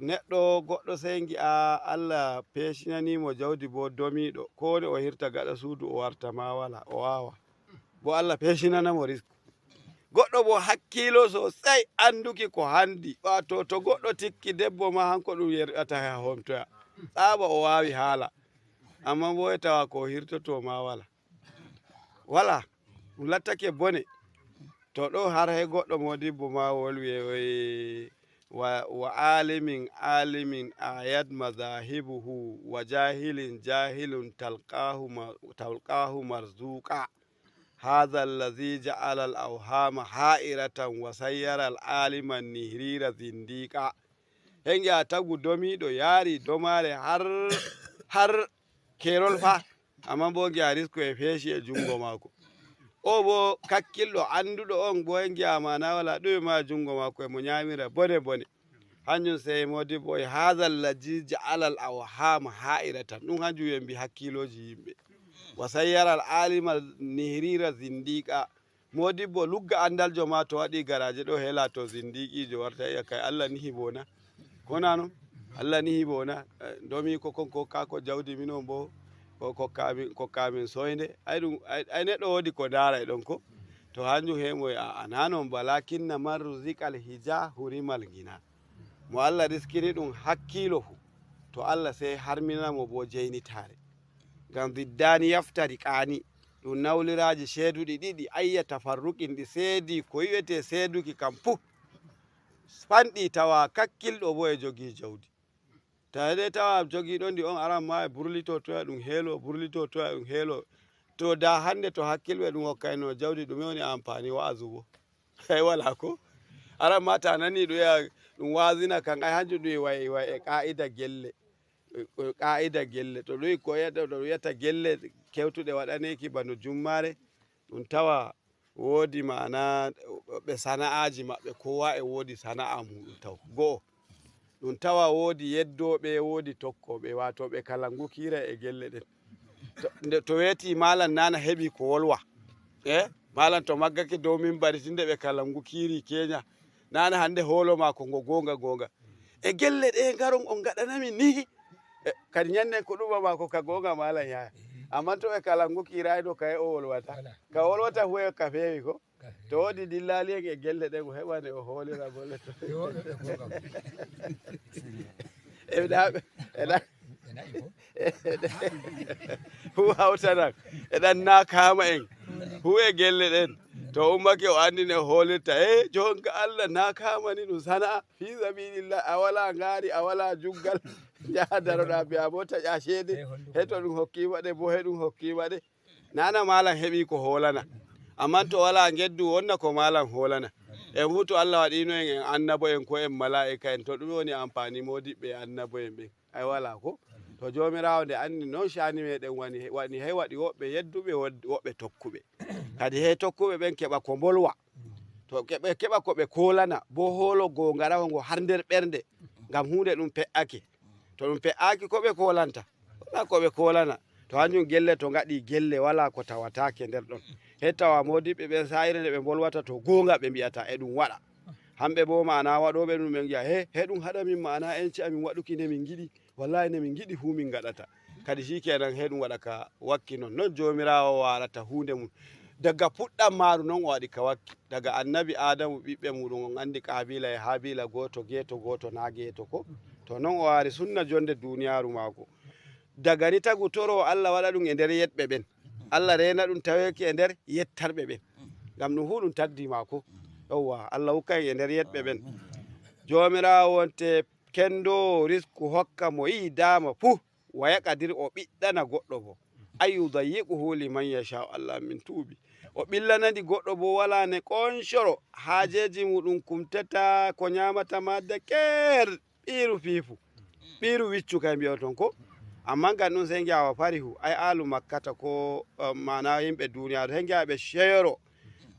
neɗɗo goɗɗo sey ngi'a Allah peesinanii mo jawdi bo domiiɗo, ko woni o hirta gaɗa suudu o warta ma wala, o waawa. Bo Allah peesinana mo risku. Goɗɗo bo hakkiilo sosay annduki ko handi, waato to goɗɗo tikki debbo ma hanko ɗum yerɓata ha homtoya. Tsaaba o waawi haala. Amma bo e tawa ko hirtoto ma wala. Wala, ɗum lattake bone. To ɗo har hay goɗɗo modibbo ma wolwi e oye, wa, wa alimin alimin ayat mazahibuhu, wa jahilin jahilun talqahu ma, talqahu marzuqa. Hadha allazi ja'ala al awhama ha'iratan wa sayyara al alima nihrira zindiqa. Henge a tagu domiɗo yari domare har, har kerol fa. Amma bo ngi'a risku e feeshi e jungo maako. O bo kakkilɗo annduɗo on bo e ngi'a ma na wala ɗume ma jungo maako e mo nyamira bone bone. Hanjum sey modibbo e hadha allazi ja'ala al awhama ha'iratan. Ɗum hanjum yembi hakkiloji yimɓe. Wa sayyara al alima nihrira zindiqa. Modibbo lugga andaljo ma to waɗi garaje ɗo hela to zindiqijo warta iya kay Allah nihi bona. Kona non? Allah nihi bona. Eh, domi ko kon kokka ko jawdi min on bo ko kokka min, kokka min soyde. Ay ɗum, ay, ay neɗɗo wodi ko dara e ɗon ko. To hanjum he mo a, a nanon ba lakinna man ruziqal hija hurimal gina. Mo Allah riskini ɗum hakkilo fu. To Allah sey harminana mo bo jeynitare. Ngam ziddani yaftari qani. Ɗum nawliraaji seeduɗi ɗiɗi, ayya tafarruqin ɗi seedi ko wi'etee seeduki kam fuu. Fanɗi tawa kakkilɗo bo e jogii jawdi. Tawa de tawa jogiiɗo ndi on aran ma e burlito toya ɗum heelo, burlito toya ɗum heelo. To da hannde to hakkilɓe ɗum hokkayno jawdi ɗume woni ampani wa'azu bo? Ay wala ko. Aran ma ta nani ɗum ya ɗum waazina kan ay hanjum ɗum e way, way e qa'ida gelle. E, e qa'ida gelle. To ɗum ko yata, to ɗum yata gelle kewtuɗe waɗaneeki bano jummare, ɗum tawa woodi maana ɓe sana'aaji maɓɓe, kowa e woodi sana'a muɗum taw. Go'o. Ɗum tawa woodi yeddooɓe, woodi tokkooɓe, waato ɓe kalangu kiira e gelle ɗen. To, nde, to weeti maalan nana heɓi ko wolwa. Eh? Maalan to maggake dow minbari tinde ɓe kalangu kiiri Kenya. Nana hande hoolo maako ngo goonga goonga. E gelle ɗe ngaron on ngaɗanami ni. E, kadi ñannen ko ɗuuma maako ka goonga maalan yaya. Amma to ɓe kalangu kiirayno kaye o wolwata. Ka wolwata fu e ka feewi ko. To woodi dillaali en e gelle ɗen, o heɓane o hoolira bolle to. Yo, ɓe, ɓe, ɓe, ɓe. E ɗa, e ɗa, hu hawtanan. E ɗan naakaama en. Hu e gelle ɗen. To ummake o anndine o hoolirta. E jonka Allah naakaama ni ɗum sana'a. Fi sabilillah, a wala ngaari, a wala juggal. Njaha daroɗa biya bo taƴa ceede. He to ɗum hokkima ɗe, bo he ɗum hokkima ɗe. Nana malam heɓi ko hoolana. Amman to wala ngeddu, wonna ko malam hoolana. En fu to Allah waɗino en, en annabo en ko en malaa'ika en, to ɗum woni ampani modiɓɓe e annabo en ɓen. Ay wala ko. To Joomiraawo nde anndi non shani meɗen wani, wani he waɗi woɓɓe yedduɓe, wod-, woɓɓe tokkuɓe. Kadi he tokkuɓe ɓen keɓa ko mbolwa. To keɓe, keɓa ko ɓe koolana, bo hoolo goo ngarawo ngo har nder ɓernde. Ngam huunde ɗum pe'ake. To ɗum pe'aaki ko ɓe koolanta. Wala ko ɓe koolana. To hanjum gelle to ngaɗi gelle wala ko tawataake nder ɗon. He tawa modiɓɓe ɓen sa'ire nde ɓe mbolwata to goonga ɓe mbi'ata e ɗum waɗa. Hamɓe bo ma'ana waɗooɓe ɗum ɓe ngi'a he, he ɗum haɗa min ma'ana en ci'a min waɗuki nde min ngiɗi. Wallahi nde min ngiɗi fu min ngaɗata. Kadi shi kenan he ɗum waɗa ka wakki non. Non Joomiraawo waarata huunde mum. Daga puɗɗam maaru non o waɗi ka wakki. Daga annabi Aadamu ɓiɓɓe muɗum on anndi Qaabiila e Haabiila gooto geeto, gooto naa geeto ko. To non o waari sunna jonde duuniyaaru maako. Daga ni tagu toro Allah waɗa ɗum e nder yeɗɓe ɓen. Allah reena ɗum taweeki e nder yettarɓe ɓen. Ngam ɗum fu ɗum tagdi maako. Yawwa, Allah hukka en e nder yeɗɓe ɓen. Joomiraawo wonte kendo risku hokka mo yi'i daama fu. Wa yaqdir o ɓiɗɗana goɗɗo bo. Ay yudayyiquhu liman yasha'u, Allah min tuubi. O ɓillanandi goɗɗo bo wala ne konshoro. Haajeji muɗum kumtata ko nyamata ma de ker. Ɓiiru fiifu. Ɓiiru wiccu kay mbi'oton ko. Amma ngam ɗum sey ngi'a wa farihu. Ay aalu makkata ko, eh, maana yimɓe duniyaaru. Sey ngi'a ɓe sheyoro.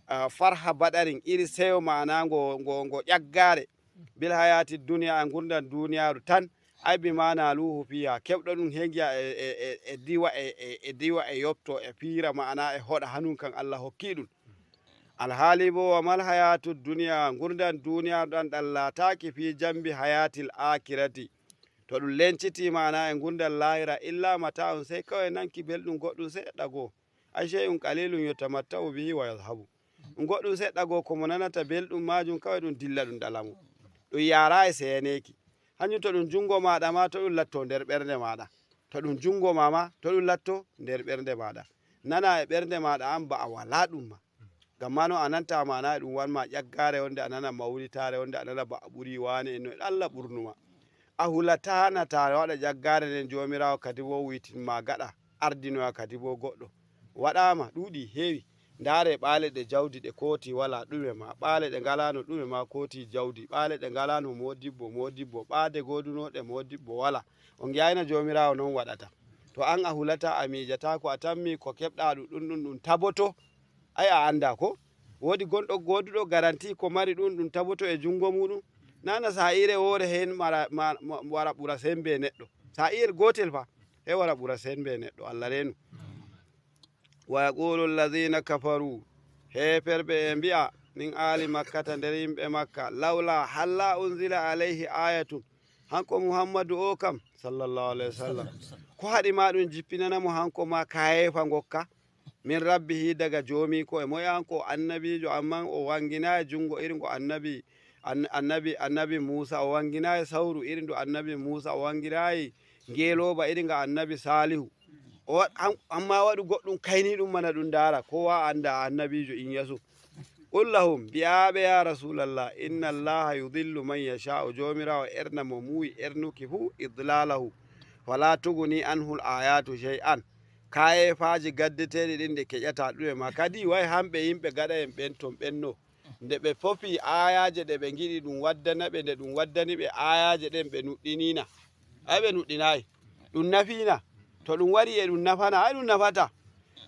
Eh, farha baɗarin iri seyo maana ngo, ngo, ngo ƴaggaare. Bil hayati duniya, e ngurndan duniyaaru tan. Ay bi maana luhu fiya. Keɓɗo ɗum he ngi'a e, e, e, e diwa e, e, e diwa e yopto e fiira maana e hoɗa hanun kan Allah hokki ɗum. Alhaali bo wa mal hayatu duniya, ngurndan duniyaaru ɗan ɗan laataaki fi jambi hayatil akirati. To ɗum lenciti maana e ngurndan laahira illa mata'un sey kawai nanki belɗum goɗɗum seɗɗa goo. Ay shay'un qalilun yutamatta'u bihi wa yadhhabu. Ɗum goɗɗum seɗɗa goo ko mo nanata belɗum maajum kawai ɗum dilla ɗum ɗalamo. Ɗum yaara e seyaneeki. Hanjum to ɗum jungo maaɗa ma to ɗum latto nder ɓernde maaɗa. To ɗum jungo ma ma to ɗum latto nder ɓernde maaɗa. Nana e ɓernde maaɗa an ba a wala ɗum ma. Ngam ma no a nanta maana e ɗum wanma ƴaggaare wonde a nana mawlitaare wonde a nana ba a ɓuri waane en no Allah ɓurnuma. A hulata na ta waɗa ƴaggaare nden Joomiraawo kadi wo wuytin ma gaɗa ardinoya kadi bo goɗɗo. Waɗaama ɗuuɗi heewi. Ndaare ɓaale ɗe jawdi ɗe kooti wala ɗume ma. Ɓaale ɗe ngalano ɗume ma kooti jawdi. Ɓaale ɗe ngalano modibbo, modibbo. Ɓaade goodunoɗe modibbo wala. On ngi'ayna Joomiraawo non waɗata. To an a hulata a miijataako a tammi ko keɓɗa ɗum ɗum ɗum ɗum taboto. Ay a anda ko? Woodi gonɗo gooduɗo garanti ko mari ɗum ɗum taboto e jungo muɗum. Nana sa'ire woore hen mara, ma, ma, wara ɓura sembe neɗɗo. Sa'ire gootel fa. He wara ɓura sembe neɗɗo. Allah reenu. Wa yaqulu alladhina kafaru. Heeferɓe e mbi'a min aali makkata nder yimɓe makka. Lawla halla unzila alayhi ayatun. Hanko Muhammadu o kam, sallallahu alayhi wa sallam. Ko haɗi ma ɗum jippinana mo hanko ma kayefa ngokka? Min rabbihi daga joomiiko e moye hanko o annabiijo, amman o wanginaay junngo irin ngo annabi, an-, annabi, annabi Muusa, o wanginaay sawru irin ndu annabi Muusa, o wanginaay ngeelooba irin nga annabi Saalihu. O wa-, am-, amma waɗu goɗɗum kayniiɗum mana ɗum ndaara, kowa annda annabiijo Inyasu. Qul lahum, mbi'aaɓe, ya Rasulallah, inna Allaha yudillu man yasha'u, Joomiraawo erna mo muuyi ernuki fuu idlalahu, fala tuguni anhul ayatu shay'an. Kayeefaaji gaddeteeɗi ɗin ɗi keƴataa ɗume ma. Kadi, way hamɓe yimɓe gaɗa en ɓen ton ɓenno. Nde ɓe fofi aayaaje ɗe ɓe ngiɗi ɗum waddana ɓe, nde ɗum waddani ɓe aayaaje ɗen ɓe nuɗɗiniina. Ay ɓe nuɗɗinaayi. Ɗum nafiina. To ɗum wari e ɗum nafana, ay ɗum nafata.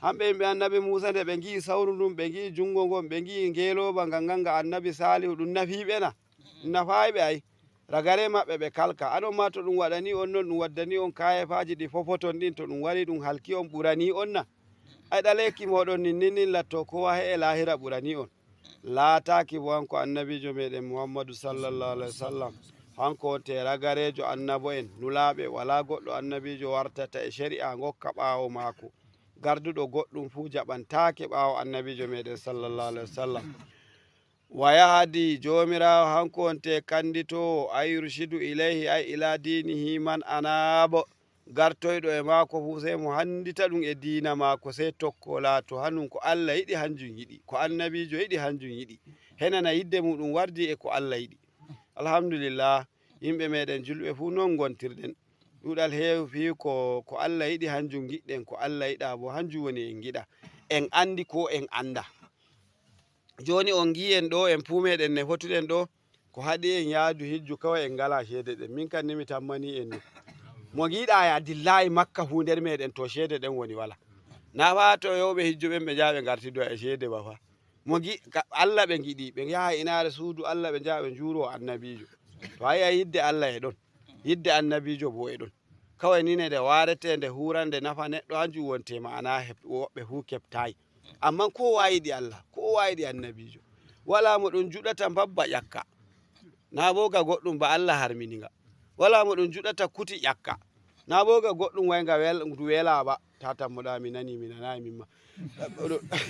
Hamɓe yimɓe annabi Muusa nde ɓe ngi'i sawru ndun, ɓe ngi'i junngo ngon, ɓe ngi'i ngeelooba nga ngan nga annabi Saalihu, ɗum nafii ɓe na? Ɗum nafaayi ɓe ay. Ragare maɓɓe ɓe kalka. Anon ma to ɗum waɗani on non, ɗum waddani on kayeefaaji ɗi fofoton ɗin, to ɗum wari ɗum halki on ɓuranii on na? Ay ɗaleeki mooɗon nin nin nin latto kowa he'e laahira ɓuranii on. Laataaki bo hanko annabiijo meɗen Muhammadu sallallahu alaihi wasallam. Hanko wonte ragareejo annabo en, nulaaɓe, walaa goɗɗo annabiijo wartata e shari'a ngokka ɓaawo maako. Garduɗo goɗɗum fuu jaɓantaake ɓaawo annabiijo meɗen sallallahu alaihi wasallam. Wa yahdi, Joomiraawo hanko wonte kannditoowo, ay yurshidu ilayhi, ay ila diinihi man anaabo. Gartoyɗo e maako fuu, sey mo hanndita ɗum e diina maako, sey tokko laato hanun ko Allah yiɗi, hanjum yiɗi, ko annabiijo yiɗi, hanjum yiɗi. Henana yidde muɗum wardi e ko Allah yiɗi. Alhamdulillah, yimɓe meɗen julɓe fuu non ngontirɗen. Ɗuɗal heewi fii ko, ko Allah yiɗi, hanjum ngiɗɗen, ko Allah yiɗa bo, hanjum woni en ngiɗa. En anndi ko en annda. Jooni on ngi'i en ɗo, en fuu meɗen ne fotuɗen ɗo, ko haɗi en yaadu hijju kawai en ngala ceede ɗen. Min kan ni mi tammani en ni. Mo ngiɗa ya dillaayi Makka fuu nder meɗen to ceede ɗen woni wala. Na fa to yawɓe hijju ɓen ɓe njaha ɓe ngartido e ceede ba fa. Mo ngi-, ka-, Allah ɓe ngiɗi, ɓe njaha inaare suudu Allah ɓe njaha ɓe njuuro annabiijo. To a yi'a yidde Allah e ɗon, yidde annabiijo bo e ɗon. Kawai ni ne nde waarete, nde huurande nafa neɗɗo, hanjum wonte ma'ana heb-, woɓɓe fuu keɓtaayi. Amman koowa yiɗi Allah, koowa yiɗi annabiijo. Walaa mo ɗum juɗata mbabba ƴakka. Naa bo ga goɗɗum ba Allah harmini nga. Walaa mo ɗum juɗata kuti ƴakka. Naa bo ga goɗɗum wai nga wel-, ndu welaa ba. Tatan mo ɗa mi nani, mi nanayi min ma.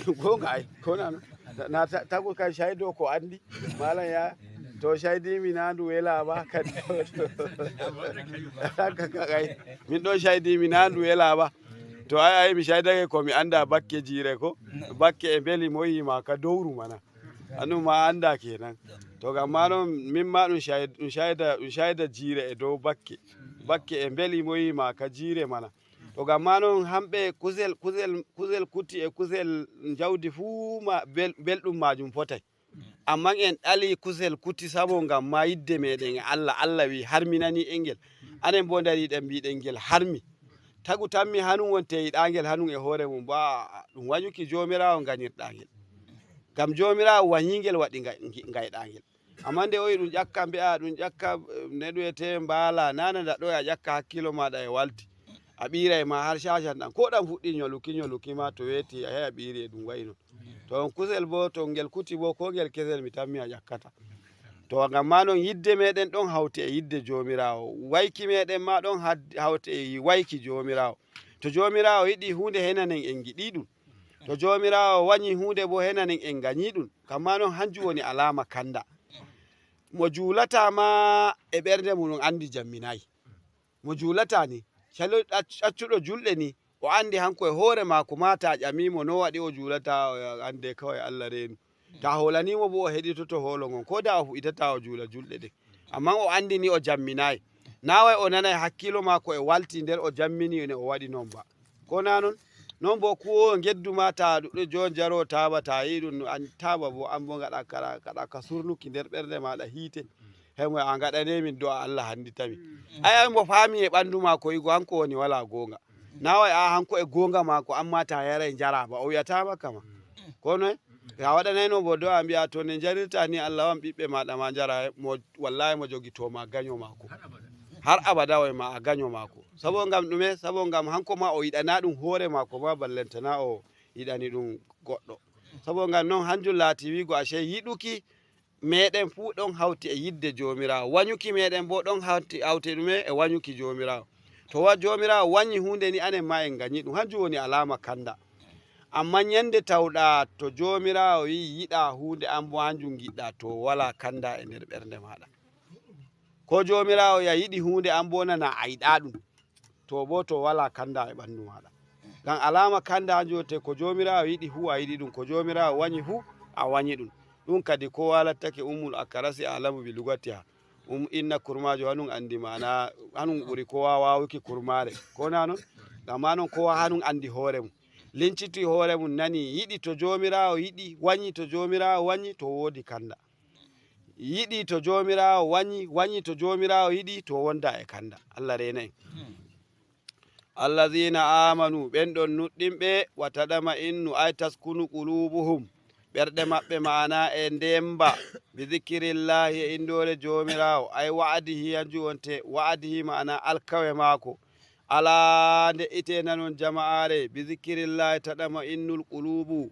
Goonga ay, ko nano. Na ta-, tagu kan caydo ko anndi. Malam ya, to caydi mi na ndu welaa ba, kadi. Ka, ka, ka, ay. Min ɗon caydi mi na ndu welaa ba. To ay, ay, mi caydake ko mi annda bakke jiire ko. Bakke e mbeli mo yi ma ka dowru mana. Anu ma annda kenan. To gam ma non, min ma ɗum cay-, ɗum cayda, ɗum cayda jiire e dow bakke. Bakke e mbeli mo yi ma ka jiire mana. To gam ma non, hamɓe kusel, kusel, kusel kuti e kusel njawdi fuu ma bel-, belɗum maajum fotay. Amman en ɗali kusel kuti sabo ngam ma yidde meɗen e Allah. Allah wi'i harminani en ngel. Anen bo ndariɗen mbiɗen ngel harmi. Tagu tammi hanun wonte yiɗa ngel hanun e hoore mum ba, ɗum wanyuki Joomiraawo nganyirɗa ngel. Ngam Joomiraawo wanyi ngel waɗi nga-, ngi-, ngayɗa ngel. Amma nde o yi ɗum ƴakka mbi'a ɗum ƴakka, eh, neɗɗo wiyete mbaala, nana nda ɗo a ƴakka hakkilo maɗa e walti. A ɓiiray ma har cacan ɗan. Ko ɗan fuɗɗi nyoluki, nyoluki ma to weeti, a heɓa ɓiiri e ɗum wa'i non. To on kusel bo, to ngel kuti bo, ko ngel kesel mi tammi a ƴakkata. To ngam ma non yidde meɗen ɗon hawti e yidde Joomiraawo. Wayki meɗen ma ɗon had-, hawti e wayki Joomiraawo. To Joomiraawo yiɗi huunde henanen en ngiɗi ɗum. To Joomiraawo wanyi huunde bo henanen en nganyi ɗum. Kamma non hanjum woni alaama kanda. Mo juulata ma e ɓernde mum on andi jamminayi. Mo juulata ni, calo-, acc-, accuɗo julɗe ni, o andi hanko e hoore maako ma ta ƴami mo no waɗi o juulata, o ande kawai Allah reenu. Ta hoolani mo bo o heɗitoto hoolo ngon, ko da o fuɗitata o juula julɗe ɗen. Amman o andi ni o jamminayi. Na wai o nanai hakkilo maako e walti nder o jammini ne o waɗi non ba. Ko na non? Non bo kuwoowo ngeddu ma ta ɗuɗɗo jon jaro taaba ta yi ɗum no an taaba bo an bo ngaɗa kara, kaɗa ka surnuki nder ɓernde maɗa hiite. Hemo a ngaɗane min do'a Allah handitami. Ay, ay mo faami e ɓandu maako igo hanko woni wala goonga. Na wai a hanko e goonga maako amma ta yaray njara ba o wi'ata ba kama. Ko noy? A waɗanayno bo do'a mbi'a to ne njarirta ni Allah wan ɓiɓɓe maɗa ma njara mo, wallahi mo jogito ma gaño maako. Har abada o e ma a gaño maako. Sabo ngam ɗume? Sabo ngam hanko ma o yiɗana ɗum hoore maako ma ballantana o yiɗani ɗum goɗɗo. Sabo ngam non hanjum laati wi'go ashe yiɗuki meɗen fuu ɗon hawti e yidde Joomiraawo. Wanyuki meɗen bo ɗon hawti, hawti ɗume? E wanyuki Joomiraawo. To wa-, Joomiraawo wanyi huunde ni anen ma en nganyi ɗum. Hanjum woni alaama kanda. Amman nyande tawɗa to Joomiraawo wi'i yiɗa huunde an bo hanjum ngiɗɗa to wala kanda e nder ɓernde maɗa. Ko Joomiraawo ya yiɗi huunde an bo nana a yiɗa ɗum. To bo to wala kanda e ɓandu maɗa. Ngam alaama kanda hanjum wonte ko Joomiraawo yiɗi fuu a yiɗi ɗum, ko Joomiraawo wanyi fuu a wanyi ɗum. Ɗum kadi kowa lattake Ummul Akarasi alamu bi lugatiha. Um, inna kurmaajo hanun andi maana, hanun ɓuri kowa waawuki kurmaare. Ko na non? Ngam ma non kowa hanun andi hoore mum. Linciti hoore mum nani yiɗi to Joomiraawo yiɗi, wanyi to Joomiraawo wanyi, to woodi kanda. Yiɗi to Joomiraawo wanyi, wanyi to Joomiraawo yiɗi, to wonda e kanda. Allah reena en. Allazina amanu, ɓen ɗon nuɗɗinɓe, wa taɗama innu, ay taskunu qulubuhum. Ɓerɗe maɓɓe maana e ndemba, bi zikirillahi e indoore Joomiraawo, ay wa'adihi hanjum wonte, wa'adihi maana alkawe maako. Alaa nde'ite nanon jama'aare, bi zikirillahi taɗama innul qulubu.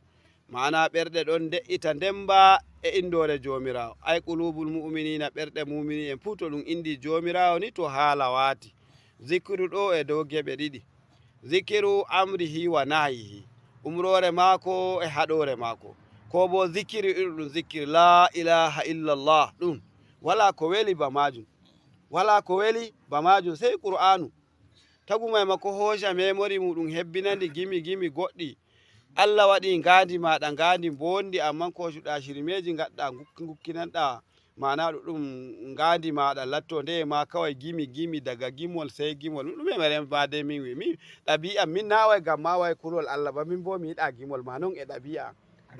Maana ɓerɗe ɗon nde'ita ndemba e indoore Joomiraawo. Ay qulubul mu'minina, ɓerɗe mu'mini en fuu to ɗum indi Joomiraawo ni to haala waati. Zikiru ɗo e dow geɓe ɗiɗi. Zikiru amrihi wa nahyihi. Umroore maako e haɗoore maako. Ko bo zikiri irin ɗum zikiri la ilaha illallah ɗum. Wala ko weli ba majum. Wala ko weli ba majum sey Qur'anu. Tagu may ma ko hooca memory muɗum hebbinandi gimi gimi goɗɗi. Allah waɗi ngaandi maaɗa ngaandi mboondi, ammaa koocuɗaa shirmeeji ngaɗɗaa ngukki-, ngukkinanɗaa maanaa ɗuɗɗum ngaandi maaɗa lattoo ndeye maa kaway gimi gimi daga gimol sey gimol. Ɗum ɗume meren maa dey min wi. Min ɗabi'a min naa way ngam maa way kulol Allah ba min boo mi yiɗaa gimol maa non e ɗabi'a am.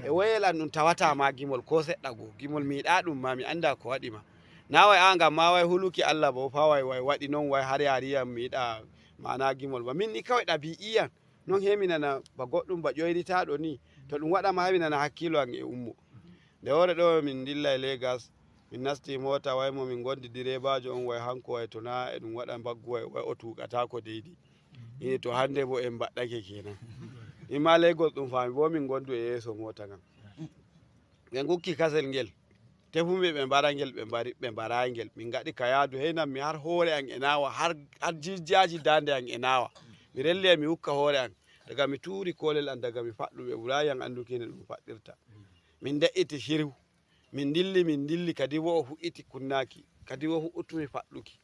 E woyel an ɗum tawataa maa gimol koo seɗɗa goo. Gimol mi yiɗaa ɗum maa mi anndaa ko waɗi maa. Naa way aa ngam maa way huluki Allah boo faa way way waɗi non way har yaariyam mi yiɗaa maanaa gimol ba. Min ni kaway ɗabi'i am. Non hee mi nana ba goɗɗum ba ƴoyritaaɗo nii. To ɗum waɗa ma hee mi nana hakkiilo am e ummo. Nde woore ɗoo min ndillay Legas, min nasti moota way mo min ngondi direebaajo on way hanko way to naa e ɗum waɗa mbaggu way, way o tuuqataako deydi. Ine to hannde bo en mbaɗɗake keenan. Imma Lagos ɗum faami bo min ngondu e yeeso moota ngan. Ɓe ngukki kasel ngel. Tefuɓe ɓe mbara ngel, ɓe mbari, ɓe mbaraay ngel. Min ngaɗi ka yaadu hey nan mi har hoore am e naawa, har, har jijjaaji daande am e naawa. Mi relli e mi ukka hoore am. Daga mi tuuri koolel am, daga mi faɗɗu ɓe ɓuraay am annduki no ɗum faɗɗirta. Min nde'iti hirw. Min ndilli, min ndilli, kadi wo o fuɗɗiti kunnaaki. Kadi wo fuɗɗutumi faɗɗuki.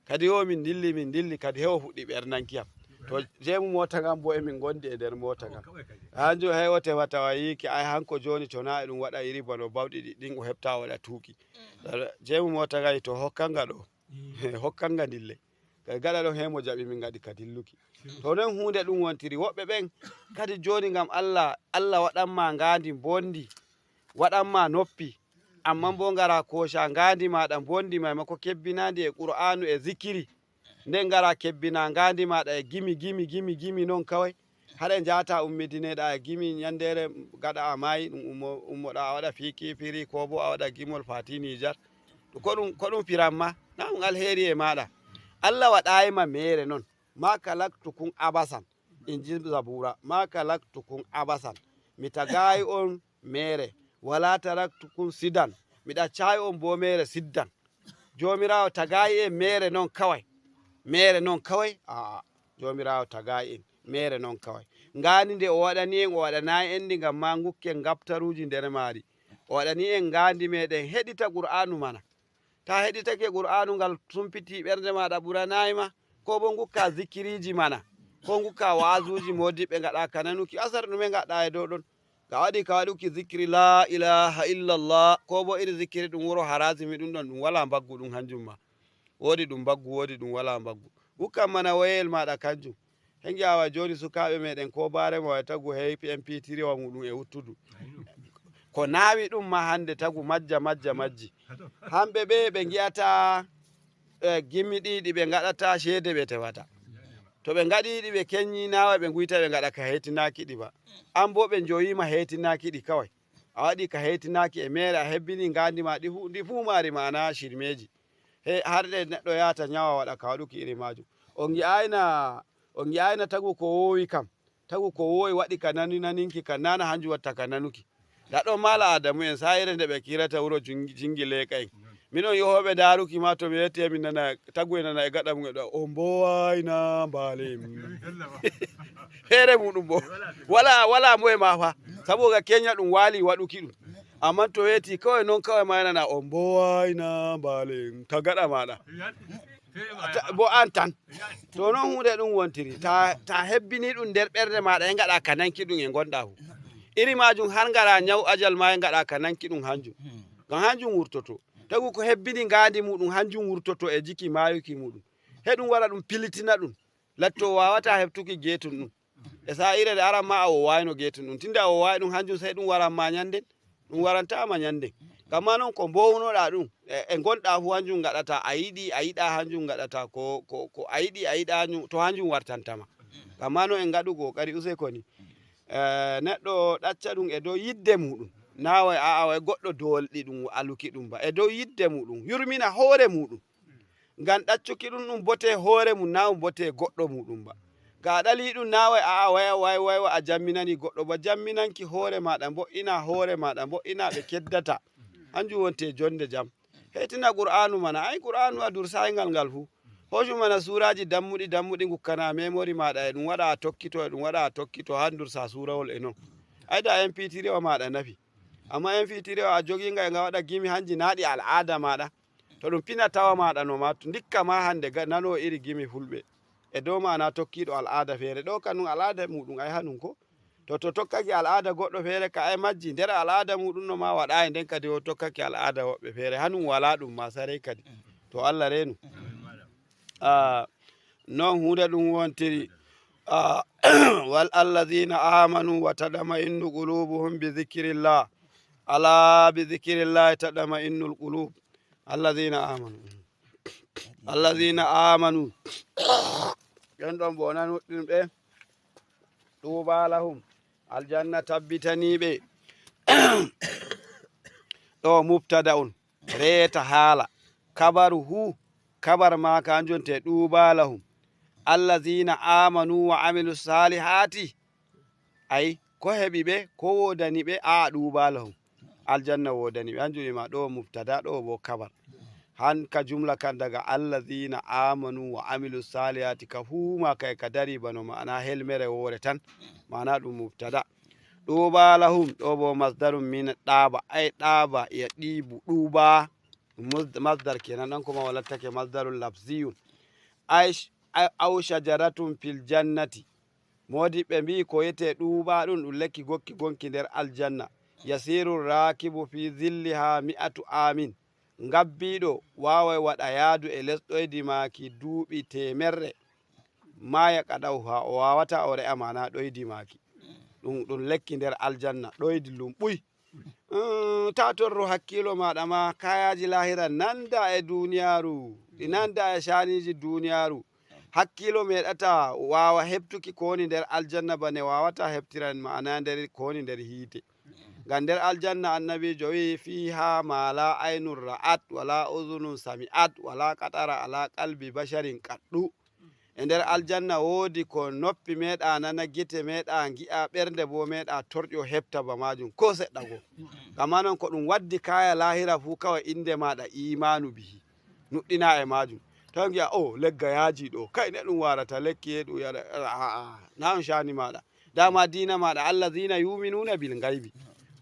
Kadi wo min ndilli, min ndilli, kadi hewo fuɗɗi ɓernanki am. To jeemu moota ngan bo e min ngondi e nder moota ngan. Hanjum hey o tefata wa yiiki, ay hanko jooni to naa e ɗum waɗa iri bano bawɗi ɗi, ɗin o heɓta o waɗa tuuki. Jeemu moota ngan to hokkan nga ɗo. Hokkan nga ndille. Kadi gaɗa ɗon hey mo jaɓi min ngaɗi ka dilluki. To non huunde ɗum wontiri. Woɓɓe ɓen kadi jooni ngam Allah, Allah waɗan ma ngaandi mbondi, waɗan ma noppi. Ammaa bo ngara kooca ngaandi maaɗa mbondi may ma ko kebbinaandi e Qur'aanu e zikiri. Nden ngara kebbina ngaandi maaɗa e gimi, gimi, gimi, gimi non kaway. Haɗa njaata ummidineɗa e gimi ñandeere gaɗa a maayi, ɗum ummo-, ummoɗa a waɗa fiiki firi, ko bo a waɗa gimol faati Nijar. Ko ɗum, ko ɗum firan ma, na ɗum alheri e maaɗa. Allah waɗayi ma meere non. Ma kalaktukum abasan. In ji Zabura, ma kalaktukum abasan. Mi tagayi on meere. Wala taraktukum sidan. Mi ɗaccayi on bo meere siddan. Joomiraawo tagayi en meere non kaway. Meere non kaway? Aa, Joomiraawo tagayi en meere non kaway. Ngaandi nde o waɗani en, o waɗanayi en ndi ngam ma ngukken ngabtaruuji nder maari. O waɗani en ngaandi meɗen heɗita Qur'aanu mana. Ta heɗitake Qur'aanu ngal sumpiti ɓernde maaɗa ɓuranayi ma, ko bo ngukka zikiriiji mana, ko ngukka waazuuji moodiɓɓe ngaɗa ka nanuki, asar ɗume ngaɗɗa e dow ɗon? Ka waɗi ka waɗuki zikiri laa ilaaha illallah, ko bo iri zikiri ɗum wuro haraasimi ɗum ɗon, ɗum walaa mbaggu ɗum hanjum ma. Woodi ɗum mbaggu, woodi ɗum walaa mbaggu. Ukkan mana woyeyel maaɗa kanjum. He ngi'aa wa jooni sukaaɓe meeɗen ko baare mo way tagu hey M P three wa muɗum e wuttudu. Ko naawi ɗum ma hannde tagu majja, majja, majji. Hamɓe ɓe, ɓe ngi'ata, eh, gimi ɗi, ɗi ɓe ngaɗata ceede ɓe tewata. To ɓe ngaɗi ɗi ɓe keññi naawa ɓe nguyta ɓe ngaɗa ka heytinaaki ɗi ba. An bo ɓe njowi ma heytinaaki ɗi kaway. A waɗi ka heytinaaki e meere a hebbini ngaandi ma ɗi fu-, ndi fuu maari maana shirmeeji. He har ɗe neɗɗo yahata ñawa waɗa ka waɗuki iri maajum. On ngi'ayna, on ngi'ayna tagu ko woowi kam. Tagu ko woowi waɗi ka nani naninki ka nana hanjum watta ka nanuki. Nda ɗon Maala Adamu en sa'ire nde ɓe kirata wuro Jingi-, Jingi Leeka en. Minon yohooɓe ndaaruki ma to mi wetti e mi nana tagu e nana e gaɗa mum e ɗo, "O mboowayna mbaale mum." Feere muɗum bo. Wala, wala mo e ma fa. Sabu ga keña ɗum waali waɗuki ɗum. Ammaa to weeti kawai non kawai ma nana, "O mboowayna mbaale mum." Ka gaɗa maaɗa. Ta-, bo an tan. To non huunde ɗum wontiri. Ta, ta hebbini ɗum nder ɓernde maaɗa e ngaɗa ka nanki ɗum e ngonɗa fu. Iri maajum har ngara ñaw ajal ma e ngaɗa ka nanki ɗum hanjum. Ngam hanjum wurtoto. Tagu ko hebbini ngaandi muɗum hanjum wurtoto e jiki maayuki muɗum. He ɗum wara ɗum pilitina ɗum. Latto o waawata heɓtuki geetum ɗum. E sa'ire nde aran ma a woowayno geetum ɗum. Tinda a wooway ɗum hanjum sey ɗum waran ma ñanden. Ɗum waranta ma ñanden. Kamma non ko mbownoɗa ɗum. E, e ngonɗa fu hanjum ngaɗata. A yiɗi, a yiɗa hanjum ngaɗata. Ko, ko, ko a yiɗi, a yiɗa hanjum, to hanjum wartanta ma. Kamma non en ngaɗu kokari useko ni. Eh, neɗɗo ɗacca ɗum e dow yidde muɗum. Na way, a'a, way goɗɗo doolɗi ɗum, aluki ɗum ba. E dow yidde muɗum. Yurmina hoore muɗum. Ngam ɗaccuki ɗum, ɗum bote hoore mum, na ɗum bote goɗɗo muɗum ba. Ka a ɗali ɗum, na way, a'a, way, way, way, way, a jamminani goɗɗo ba. Jamminanki hoore maaɗa, mbo'ina hoore maaɗa, mbo'ina ɓe keddata. Hanjum wonte jonde jam. Heytina Qur'aanu mana, ay Qur'aanu a dursaay ngal ngal fuu. Hoocu mana suuraaji dammuɗi, dammuɗi ngukkana memory maaɗa e ɗum waɗa a tokkito, e ɗum waɗa a tokkito, haa ndursa suurawol e non. Ay da M P three wa maaɗa nafi. Amma en fii tiri o a jogiinga e nga waɗa gimi hanji na ɗi al'aada maaɗa. To ɗum pina tawa maaɗa no ma, ndikka ma hande ga-, nano iri gimi fulɓe. E dow maana tokkiiɗo al'aada feere. Ɗo kanum al'aada muɗum ay hanum ko. To, to tokkaki al'aada goɗɗo feere ka ay majji, nder al'aada muɗum no ma waɗaay, nden kadi o tokkaki al'aada woɓɓe feere. Hanum walaa ɗum ma saray kadi. To Allah reenu. Ah, non huunde ɗum wontiri. Ah, wal allazina amanu wa tadma'innu qulubuhum bi dhikrillah. Ala bi dhikrillahi tadma'innul qulub. Allazina amanu. Allazina amanu. Ɓen ɗon bo na nuɗɗin ɓe. Tuuba lahum. Aljanna tabbitanii ɓe. Ɗo mubtada on. Reeta haala. Kabaru hu. Kabar maaka an jonte tuuba lahum. Allazina amanu wa amilu salihati. Ay, ko heɓi ɓe, ko woodani ɓe, a ɗuuba lahum. Aljanna woodani ɓe, hanjum wima ɗo mubtada, ɗo bo kabar. Han ka jumla kan daga allazina amanu wa amilu salihati, ka fuu ma kay ka dari bano ma'ana helmere woore tan, ma'ana ɗum mubtada. Ɗuuba lahum, ɗo bo masdarun min ɗaaba, ay ɗaaba ya ɗiibu, ɗuuba, mus-, masdar kenan, ɗan kuma walattake masdarun lafziyun. Ay sh-, ay, aw shajaratun fil jannati, Moodibɓe mbi'i ko wi'etee ɗuuɓaa ɗum, ɗum lekki gokki gonki nder aljanna. Yasiiru raakibu fii zillihaa mi'atu aamin. Ngabbiiɗo waaway waɗa yaadu e les ɗoydi maaki duuɓi teemerre. Maa yaqɗa'uhaa, o waawataa o re'a maanaa ɗoydi maaki. Ɗum, ɗum lekki nder aljanna, ɗoydi ndum ɓuy. Umm, taa torru hakkiilo maaɗa maa kaayaaji laahira nanda e duuniyaaru, ɗi nanda e caaniiji duuniyaaru. Hakkiilo meeɗataa waawa heɓtuki ko woni nder aljanna bane waawataa heɓtira maanaa nder ko woni nder hiite. Ngam nder aljanna annabiijo wi'i, "Fiihaa maa laa aynun ra'at, walaa uzunun sami'at, walaa khatara alaa qalbi basharin qattu." E nder aljanna woodi ko noppi meeɗaa nana, gite meeɗaa ngi'a, ɓernde boo meeɗaa torƴo heɓta ba maajum koo seɗɗa go. Ngam maa non ko ɗum waddi kaaya laahira fuu kaway innde maaɗa iimaanu bihi. Nuɗɗinaa e maajum. Taw ngi'a, "O, legga yaaji ɗo. Kay ne ɗum waarata lekki e ɗum yara." Aa, naa on caani maaɗa. Dama diina maaɗa, "Allazina yu'minuna bil ghaibi."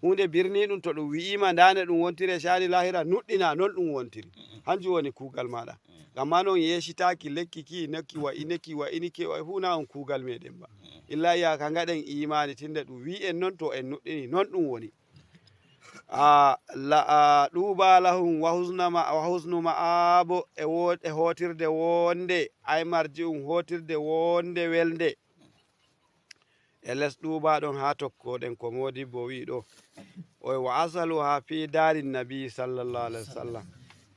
Huunde birniiɗum to ɗum wi'iima ndaa ne ɗum wontiri e caani laahira, nuɗɗinaa non ɗum wontiri. Hanjum woni kuugal maaɗa. Ngam maa non yeesitaaki lekki ki, ineki wa ineki wa ineki wa fuu naa on kuugal meeɗen ba. Illa iyaaka ngaɗen iimaani, tinde ɗum wi'i en non to en nuɗɗini, non ɗum woni. A, la, a, ɗuuba lahum wa husna ma, wa husnu ma'aabo, e wo-, e hootirde woonde, ay marji'un hootirde woonde welnde. E les ɗuuba ɗon haa tokkoɗen ko moodibbo wi'i ɗo. O wa asaluhaa fii daari nabi sallallahu alaihi wasallam.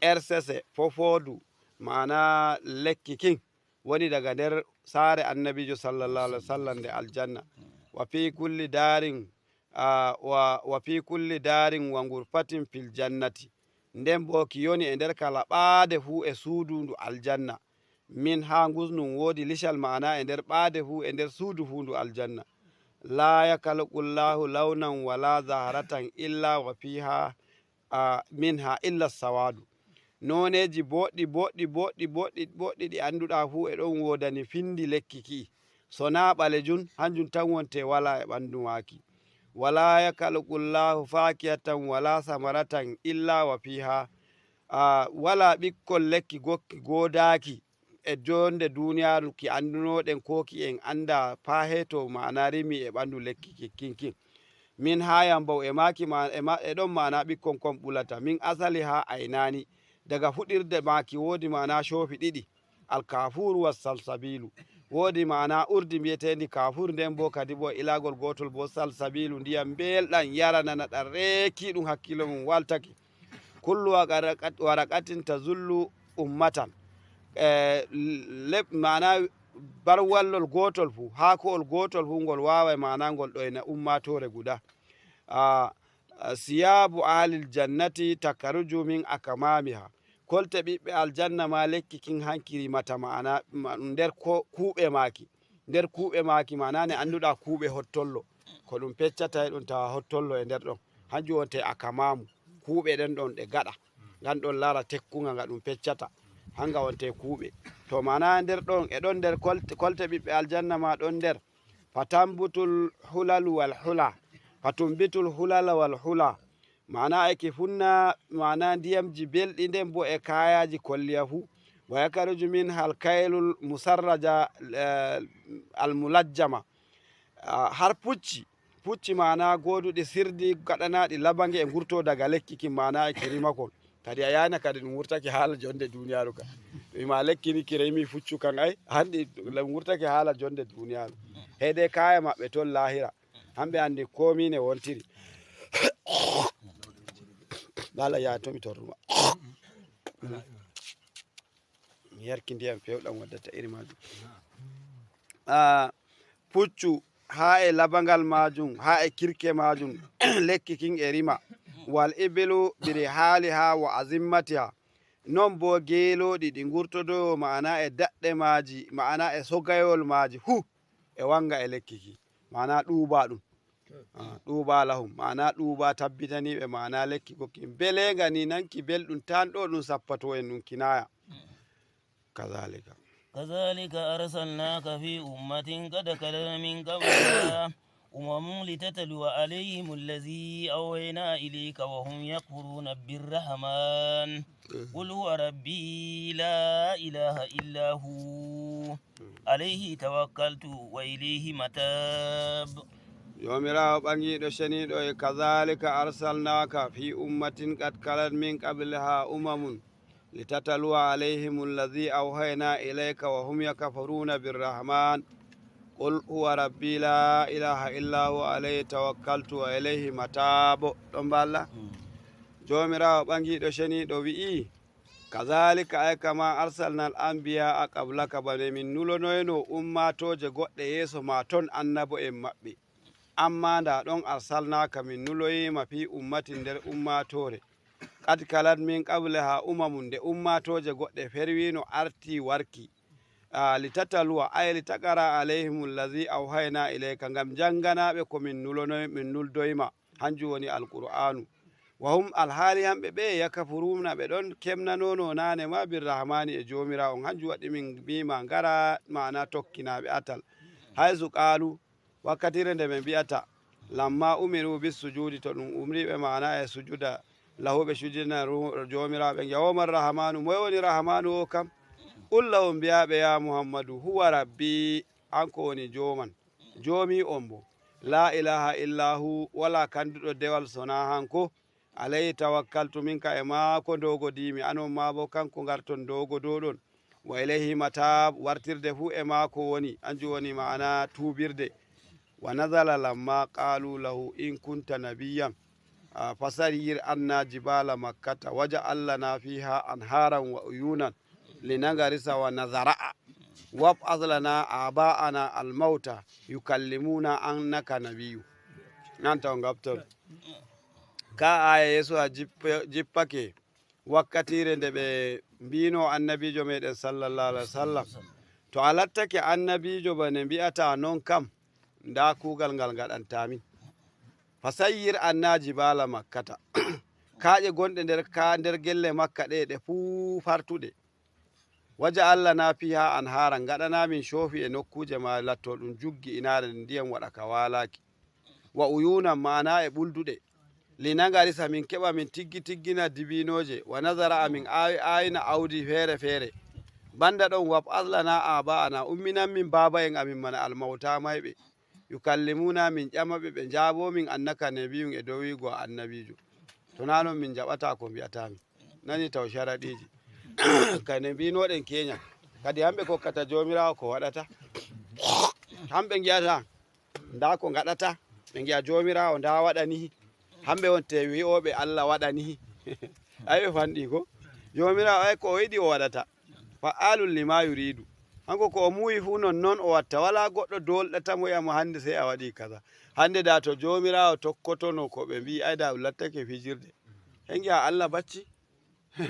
Ersese fofoodu, maana lekki kin, woni daga nder saare annabiijo sallallahu alaihi wasallam nde aljanna. Wa fii kulli daarin, a, wa, wa fii kulli daarin wa ngurfatin fil jannati. Nden boo ki yoni e nder kala ɓaade fuu e suudu ndu aljanna. Min haa ngusnun woodi lical ma'ana e nder ɓaade fuu, e nder suudu fuu ndu aljanna. Laa yakalqu Llaahu lawnan walaa zaharatan illa wa fiihaa, a, minhaa illa sawaadu. Nooneeji booɗɗi, booɗɗi, booɗɗi, booɗɗi, booɗɗi ɗi annduɗaa fuu e ɗon woodani findi lekki ki'i. So naa ɓalejun, hanjun tan wonte walaa e ɓandu maaki. Walaa yakalqu Llaahu faakihatan walaa samaratan illa wa fiihaa, a, walaa ɓikkon lekki gokki goodaaki e joonde duuniyaaru ki anndunoɗen ko ki en anndaa faa heeto ma'ana rimi e ɓandu lekki ki-, kin kin. Min haa yambaw e maaki ma-, e ma-, e ɗon ma'ana ɓikkon kon ɓulata. Min asalihaa aynaani, daga fuɗirde maaki woodi ma'ana coofi ɗiɗi. Alkafuuru wa salsabiilu. Woodi ma'ana urdi mbiyeteendi kafuur, nden boo kadi boo ilagol gootol boo salsabiilu, ndiyam mbeelɗam yara nana ɗam reeki ɗum hakkiilo mum waltake. Kullu waraqat-, waraqatin tazullu ummatan. E, leb-, ma'ana barwallol gootol fuu, haako'ol gootol fuu ngol waaway ma'ana ngol ɗoyna ummaatoore guda. A, a, siyaabu ahlil jannati takaruju min akmaamiha. Kolte ɓiɓɓe aljanna maa lekki kin hanki rimata ma'ana, ma-, nder ko-, kuuɓe maaki. Nder kuuɓe maaki ma'ana ne annduɗaa kuuɓe hottollo. Ko ɗum peccata e ɗum tawa hottollo e nder ɗon. Hanjum wonte akmaamu. Kuuɓe ɗen ɗon ɗe gaɗa. Ngan ɗon lara tekkunga nga ɗum peccata. Hanga wonte kuuɓe. To ma'ana nder ɗon, e ɗon nder kolte, kolte ɓiɓɓe aljanna maa ɗon nder. Fatambutul hulalu wal hula. Fatumbitul hulala wal hula. Maana e ki funna, maana ndiyamji belɗi nden bo e kaayaaji kolliya fuu. Wa yakaruju min hal kaylul musarraja, eh, al mulajjama. Ah, har pucci, pucci maana gooduɗi sirdi gaɗanaaɗi labange e ngurto daga lekki kin maana e ki rima kon. Kadi a yaana kadi ɗum wurtake haala jonde duniyaaru ka. Ɗum ma lekki ni ki rimi puccu kan ay, handi ɗum wurtake haala jonde duniyaaru. Hede kaya maɓɓe ton lahira. Hamɓe andi komi ne wontiri. Bala ya to mi torruma. Mi yarki ndiyam fewɗam waddata iri majum. Ah, puccu haa e labangal majum, haa e kirke majum, lekki kin e rima. Wal ibilu biri haali ha wa azimmatiha. Non bo geelooɗi ɗi ngurtodowo ma'ana e daɗɗe maaji, ma'ana e sogayol maaji hu e wanga e lekki ki. Ma'ana ɗuuba ɗum. Ah, ɗuuba lahum. Ma'ana ɗuuba tabbitaniɓe ma'ana lekki ko kin. Belenga ni nanki belɗum tan ɗo ɗum sappato en ɗum kinaya. Kazalika. كذلك أرسلناك في أمة قد خلت من قبلها أمم لتتلو عليهم الذي أوحينا إليك وهم يكفرون بالرحمن. قل هو ربي لا إله إلا هو عليه توكلت وإليه متاب. Joomiraawo ɓaŋiiɗo ceniiɗo e, kazalika arsalnaaka fi ummatin qad khalat min qabliha umamun litatalwa alayhim alladhi awhayna ilayka wa hum yakfuruna birrahman. Qul huwa rabbi la ilaha illa huwa alayhi tawakkaltu wa ilayhi matab. Ɗon ba Allah? Joomiraawo ɓaŋiiɗo ceniiɗo wi'i, kazalika ay kama arsalna al anbiya qablaka, bane min nulonoyno ummatooje goɗɗe yeeso ma ton annabo'en maɓɓe. Amma nda ɗon arsalnaaka min nuloyiima fi ummatin nder ummaatoore. Qad khalat min qabliha umamun, nde ummaatooje goɗɗe ferwiino arti warki. Ah, litataluwa, ay litaqara alayhim allazi awhayna ilayka, ngam jannganaɓe ko min nulonoy, min nuldoyma, hanjum woni alqur'aanu. Wa hum, alhaali hamɓe ɓe, yakafuruna, ɓe ɗon kemnanono naane ma birrahmani e Joomiraawo on, hanjum waɗi min mbiima ngara, ma'ana tokkinaɓe atal. Haysu qaalu, wakkatire nde ɓe mbi'ata, lamma umiru bis sujudi, to ɗum umriɓe ma'ana e sujuda, lahu ɓe sujudina ru-, Joomiraawo, ɓe ngi'a, "Wo man Rahmanu, moye woni Rahmanu o kam?" Qul lahum, mbi'aɓe, "Ya Muhammadu, huwa Rabbi, hanko woni Jooman, Joomi on bo. La ilaha illa hu, wala kanduɗo dewal sona hanko. Alayhi tawakkaltu, min ka e maako ndogodimi, anon ma bo kanko ngarton ndogodoɗon. Wa ilayhi matab, wartirde fuu e maako woni, hanjum woni ma'ana tuubirde." Wa nazala lamma qalu lahu in kunta nabiyyan, ah, fasayyir anna jibala makkata waj'al lana fiha anharan wa uyunan linaghrisa wa nazra'a wab'ath lana aba'ana al-mauta yukallimuna annaka nabiyyu. Nan taw ngabton. Ka aya Yeesu a jippe-, jippake wakkatire nde ɓe mbino annabiijo meɗen sallallahu alaihi wasallam, "To a lattake annabiijo bane mbi'ata non kam, nda kuugal ngal ngaɗanta min. Fasayyir anna jibala makkata." Kaaƴe gonɗe nder ka-, nder gelle Makka ɗe, ɗe fuu fartuɗe. "Waj'al lana fiha anhara, ngaɗana min coofi e nokkuuje ma latto ɗum juggi inaare nde ndiyam waɗa ka waalaaki. Wa uyunan, ma'ana e ɓulduɗe. Linaghrisa, min keɓa min tiggi tiggina dibinooje. Wa nazra'a, min aawi aawina awdi feere feere. Banda ɗon, wab'ath lana aba'ana, umminan min baaba'en amin mana almauta mayɓe. Yukallimuna, min ƴamaɓe, ɓe njaabo min annaka nabiyyun e dow wi'ugo a annabiijo. To na non min njaɓata ko mbi'ata min." Nani taw sharaɗiiji. Kane mbinoɗen keenya. Kadi hamɓe kokkata Joomiraawo ko waɗata. Hamɓe ngi'ata, nda ko ngaɗata. Ɓe ngi'a Joomiraawo nda waɗani. Hamɓe wonte wi'oɓe Allah waɗani. Ay ɓe fanɗi ko. Joomiraawo ay ko o yiɗi o waɗata. Fa'alun lima yuridu. Hanko ko o muuyi fuu non non o watta. Wala goɗɗo dolɗata mo wi'a mo hande sey a waɗi kaza. Hande da to Joomiraawo tokkotono ko ɓe mbi'i, ay da ɗum lattake fijirde. He ngi'a Allah bacci.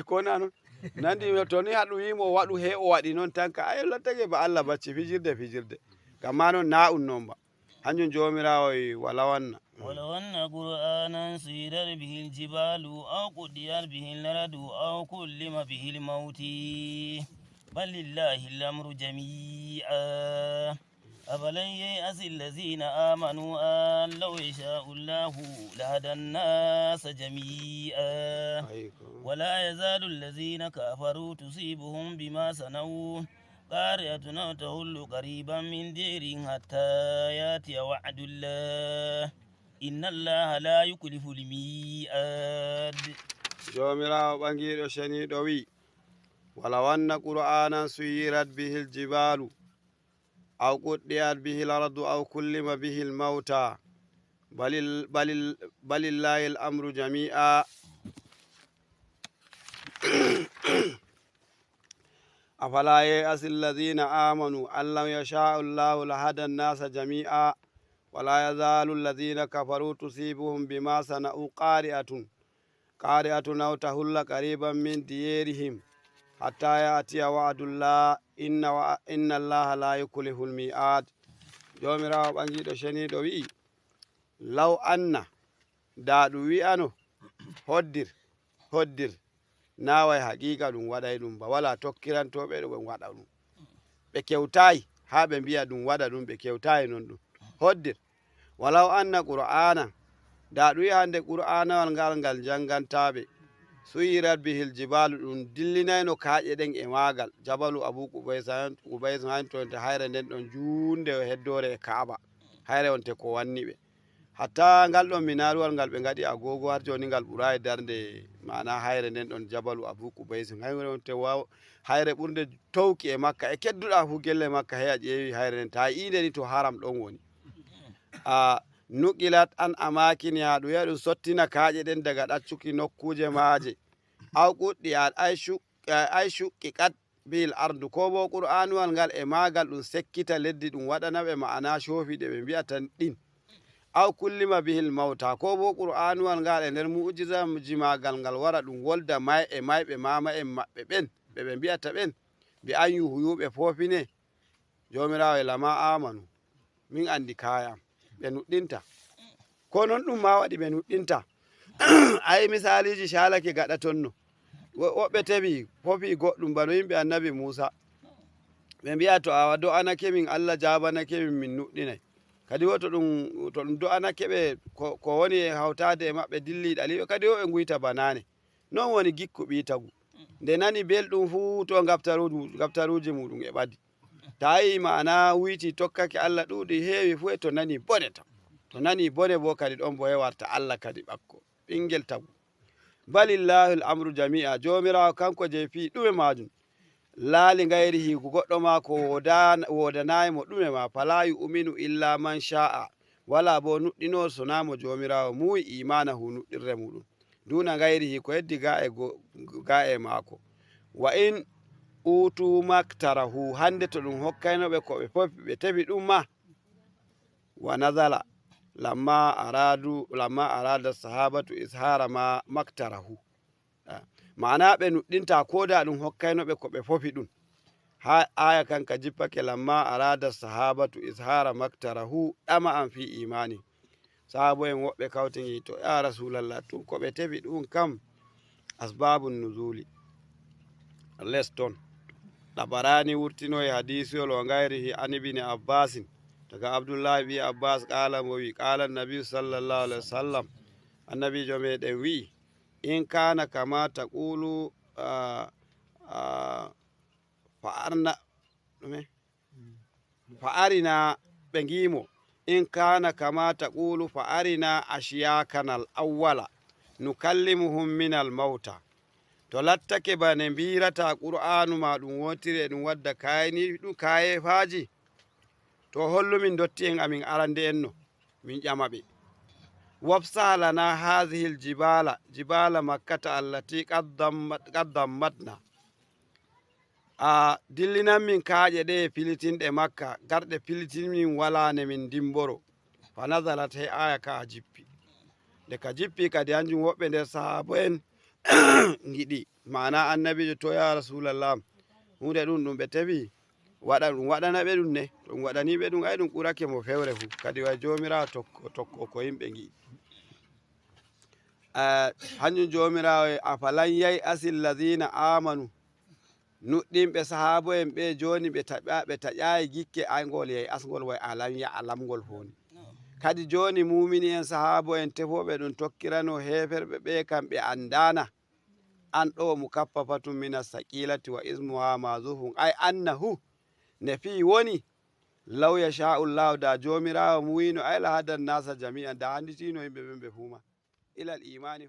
Ko na non? Nandi mi to ni haɗu wi'imo o waɗu he o waɗi non tan ka, ay lattake ba Allah bacci, fijirde, fijirde. Kamma non na un non ba. Hanjum Joomiraawo wi wala wanna. ولو أن قرآنا سيرت به الجبال أو قطعت به الأرض أو كلم به الموت بل لله الأمر جميعا أفلم ييأس الذين آمنوا أن لو يشاء الله لهدى الناس جميعا. Aywa. ولا يزال الذين كفروا تصيبهم بما صنعوا قارعة أو تحل قريبا من ديرهم حتى يأتي وعد الله إن الله لا يخلف الميعاد. Joomiraawo ɓaŋgiiɗo ceniiɗo wi'i, ولو أن قرآنا سيرت به الجبال أو قطعت به الأرض أو كلم به الموتى بل ال-، بل ال-، بل لله الأمر جميعا. أفلم ييأس الذين آمنوا أن لو يشاء الله لهدى الناس جميعا ولا يزال الذين كفروا تصيبهم بما صنعوا قارعة قارعة أو تحل قريبا من ديارهم حتى يأتي وعد الله إن وع-، إن الله لا يخلف الميعاد. Joomiraawo ɓaŋgiiɗo ceniiɗo wi'i, لو أن, daa ɗum wi'ano, hoddir, hoddir, naaway haqiiqa ɗum waɗay ɗum ba, walaa tokkirantooɓe ɗo ɓe waɗa ɗum. Ɓe kewtaay haa ɓe mbi'a ɗum waɗa ɗum, ɓe kewtaay non ɗum. Hoddir, ولو أن قرآنا, daa ɗum wi'a hande Qur'aanawal ngal, ngal njanngantaa ɓe, سيرت به الجبال, ɗum dillinayno kaaƴe ɗen e maagal, Jabalu Abu Qubays han, Qubays han, to nde hayre nden ɗon juunde heddoore e Kaaba, hayre wonte ko wanni ɓe. Hatta ngal ɗon minaaruwal ngal ɓe ngaɗi agoogo har jooni ngal ɓuraay darnde, maana hayre nden ɗon Jabalu Abu Qubays, hayre wonte waaw-, hayre ɓurnde towki e Makka, e kedduɗaa fuu gelle Makka, hey a ƴeewi hayre nden, ta yi'i nde ni to haram ɗon woni. A, نقلت عن أماكنها, ɗum wi'a ɗum sottina kaaƴe ɗen daga ɗaccuki nokkuuje maaje. أو قطعت, ay shu-, ay شققت به الأرض, koo boo Qur'aanuwal ngal e maagal ɗum sekkita leddi, ɗum waɗana ɓe ma'ana coofi ɗe ɓe mbi'ata ɗin. أو كلم به الموتى, koo boo Qur'aanuwal ngal e nder mu'ujizaaji maagal ngal wara ɗum wolda may-, e mayɓe, maama'en maɓɓe ɓen, ɓe ɓe mbi'ata ɓen, بأن يحيوا, ɓe foofine. Joomiraawo e لما آمنوا, min anndi kaaya am. Ɓe nuɗɗinta. Ko non ɗum maa waɗi ɓe nuɗɗinta. Ay, misaaliiji caalake gaɗa ton no. Wo-, woɓɓe tefi, fofi goɗɗum, bano yimɓe Annabi Muusa. Ɓe mbi'a, "To a do'anake min, Allah jaabanake min, min nuɗɗinay." Kadi wo to ɗum, to ɗum do'anake ɓe, ko, ko woni e hawtaade e maɓɓe dilli ɗaliiɓe, kadi wo ɓe nguyta banaane. Non woni gikku ɓii tagu. Nde nani belɗum fuu, to ngabtaruuji mu-, ngabtaruuji muuɗum e ɓadi. Ta yi'i ma'ana wiyti tokkake Allah ɗuuɗi heewi fuu, e to nani bone tan. To nani bone boo kadi ɗon boo e warta Allah kadi ɓakko. Ɓingel tagu. بل لله الأمر جميعا, Joomiraawo kanko jeyi fii ɗume maajum. Laa لغيره, ko goɗɗo maa ko woodan-, woodanaay mo ɗume maa. فلا يؤمن إلا من شاء, walaa boo nuɗɗinoowo sonaa mo Joomiraawo muuyi إيمانه nuɗɗirde muuɗum. دون غيره, ko heddi gaa e go-, gaa e maako. وإن أوتوا ما اقترحوا, hande to ɗum hokkayno ɓe ko ɓe fofi, ɓe tefi ɗum maa. ونزل لما أرادوا، لما أراد الصحابة إظهار ما، ما اقترحوا. Ah, ma'ana ɓe nuɗɗinta koo da ɗum hokkayno ɓe ko ɓe fofi ɗum. Haa aaya kan ka jippake, لما أراد الصحابة إظهار ما اقترحوا طمعا في إيمانهم. Sahaabo'en woɓɓe kawti ngi to, "Ya Rasulallah, tun ko ɓe tefi ɗum kam." أسباب النزول. Les ton. Ɗabaraani wurtinoyi hadiisuyol وغيره عن ابن عباس. Daga Abdullahi ɓii Abbas, qaala mo wi, قال النبي صلى الله عليه وسلم. Annabiijo meɗen wi'i, إن كان كما تقول، ah, ah, فأرنا، ɗume? فأرنا, ɓe ngi'i mo. إن كان كما تقول فأرنا أشياخنا الأولى نكلمهم من الموتى. To lattake bane mbiirataa Qur'aanu maa ɗum wontiri e ɗum wadda kaayni-, ɗum kaayeefaaji, to hollu min ndotti'en amin arande'en no, min ƴama ɓe. وافسح لنا هذه الجبال، جبال مكة التي قد ضمت-، قد ضمتنا. A dillinan min kaaƴe ɗe e pilitinɗe Makka, garɗe pilitin min walaa ne min ndimboro. فنزلت, he aaya ka jippi. Nde ka jippi kadi, hanjum woɓɓe nder sahaabo'en ngiɗi. Ma'ana Annabiijo, "To, ya Rasulallah, huunde ɗum, ɗum ɓe tefi, waɗa, ɗum waɗana ɓe ɗum ne? To ɗum waɗanii ɓe ɗum, ay ɗum ɓurake mo fewre fuu." Kadi way Joomiraawo tokko, tokko ko yimɓe ngi'i. Eh, hanjum Joomiraawo e, "أفلم ييأس الذين آمنوا." Nuɗɗinɓe sahaabo en ɓe jooni ɓe taƴa, ɓe taƴaayi gikke, ay ngol yehi asngol way alam ya alam ngol fowni. Kadi jooni muumini en sahaabo en tefooɓe ɗum tokkiranoo heeferɓe ɓe kam ɓe anndaana. An ɗo mukaffafatun mina saqiilati wa ismuha mazufun, ay annahu, ne fii woni, law yashaa'u Llahu, da Joomiraawo muuyino, ay la hadan naasa jami'an, da hannditiino yimɓe ɓen ɓe fuu ma. Ilal iimaani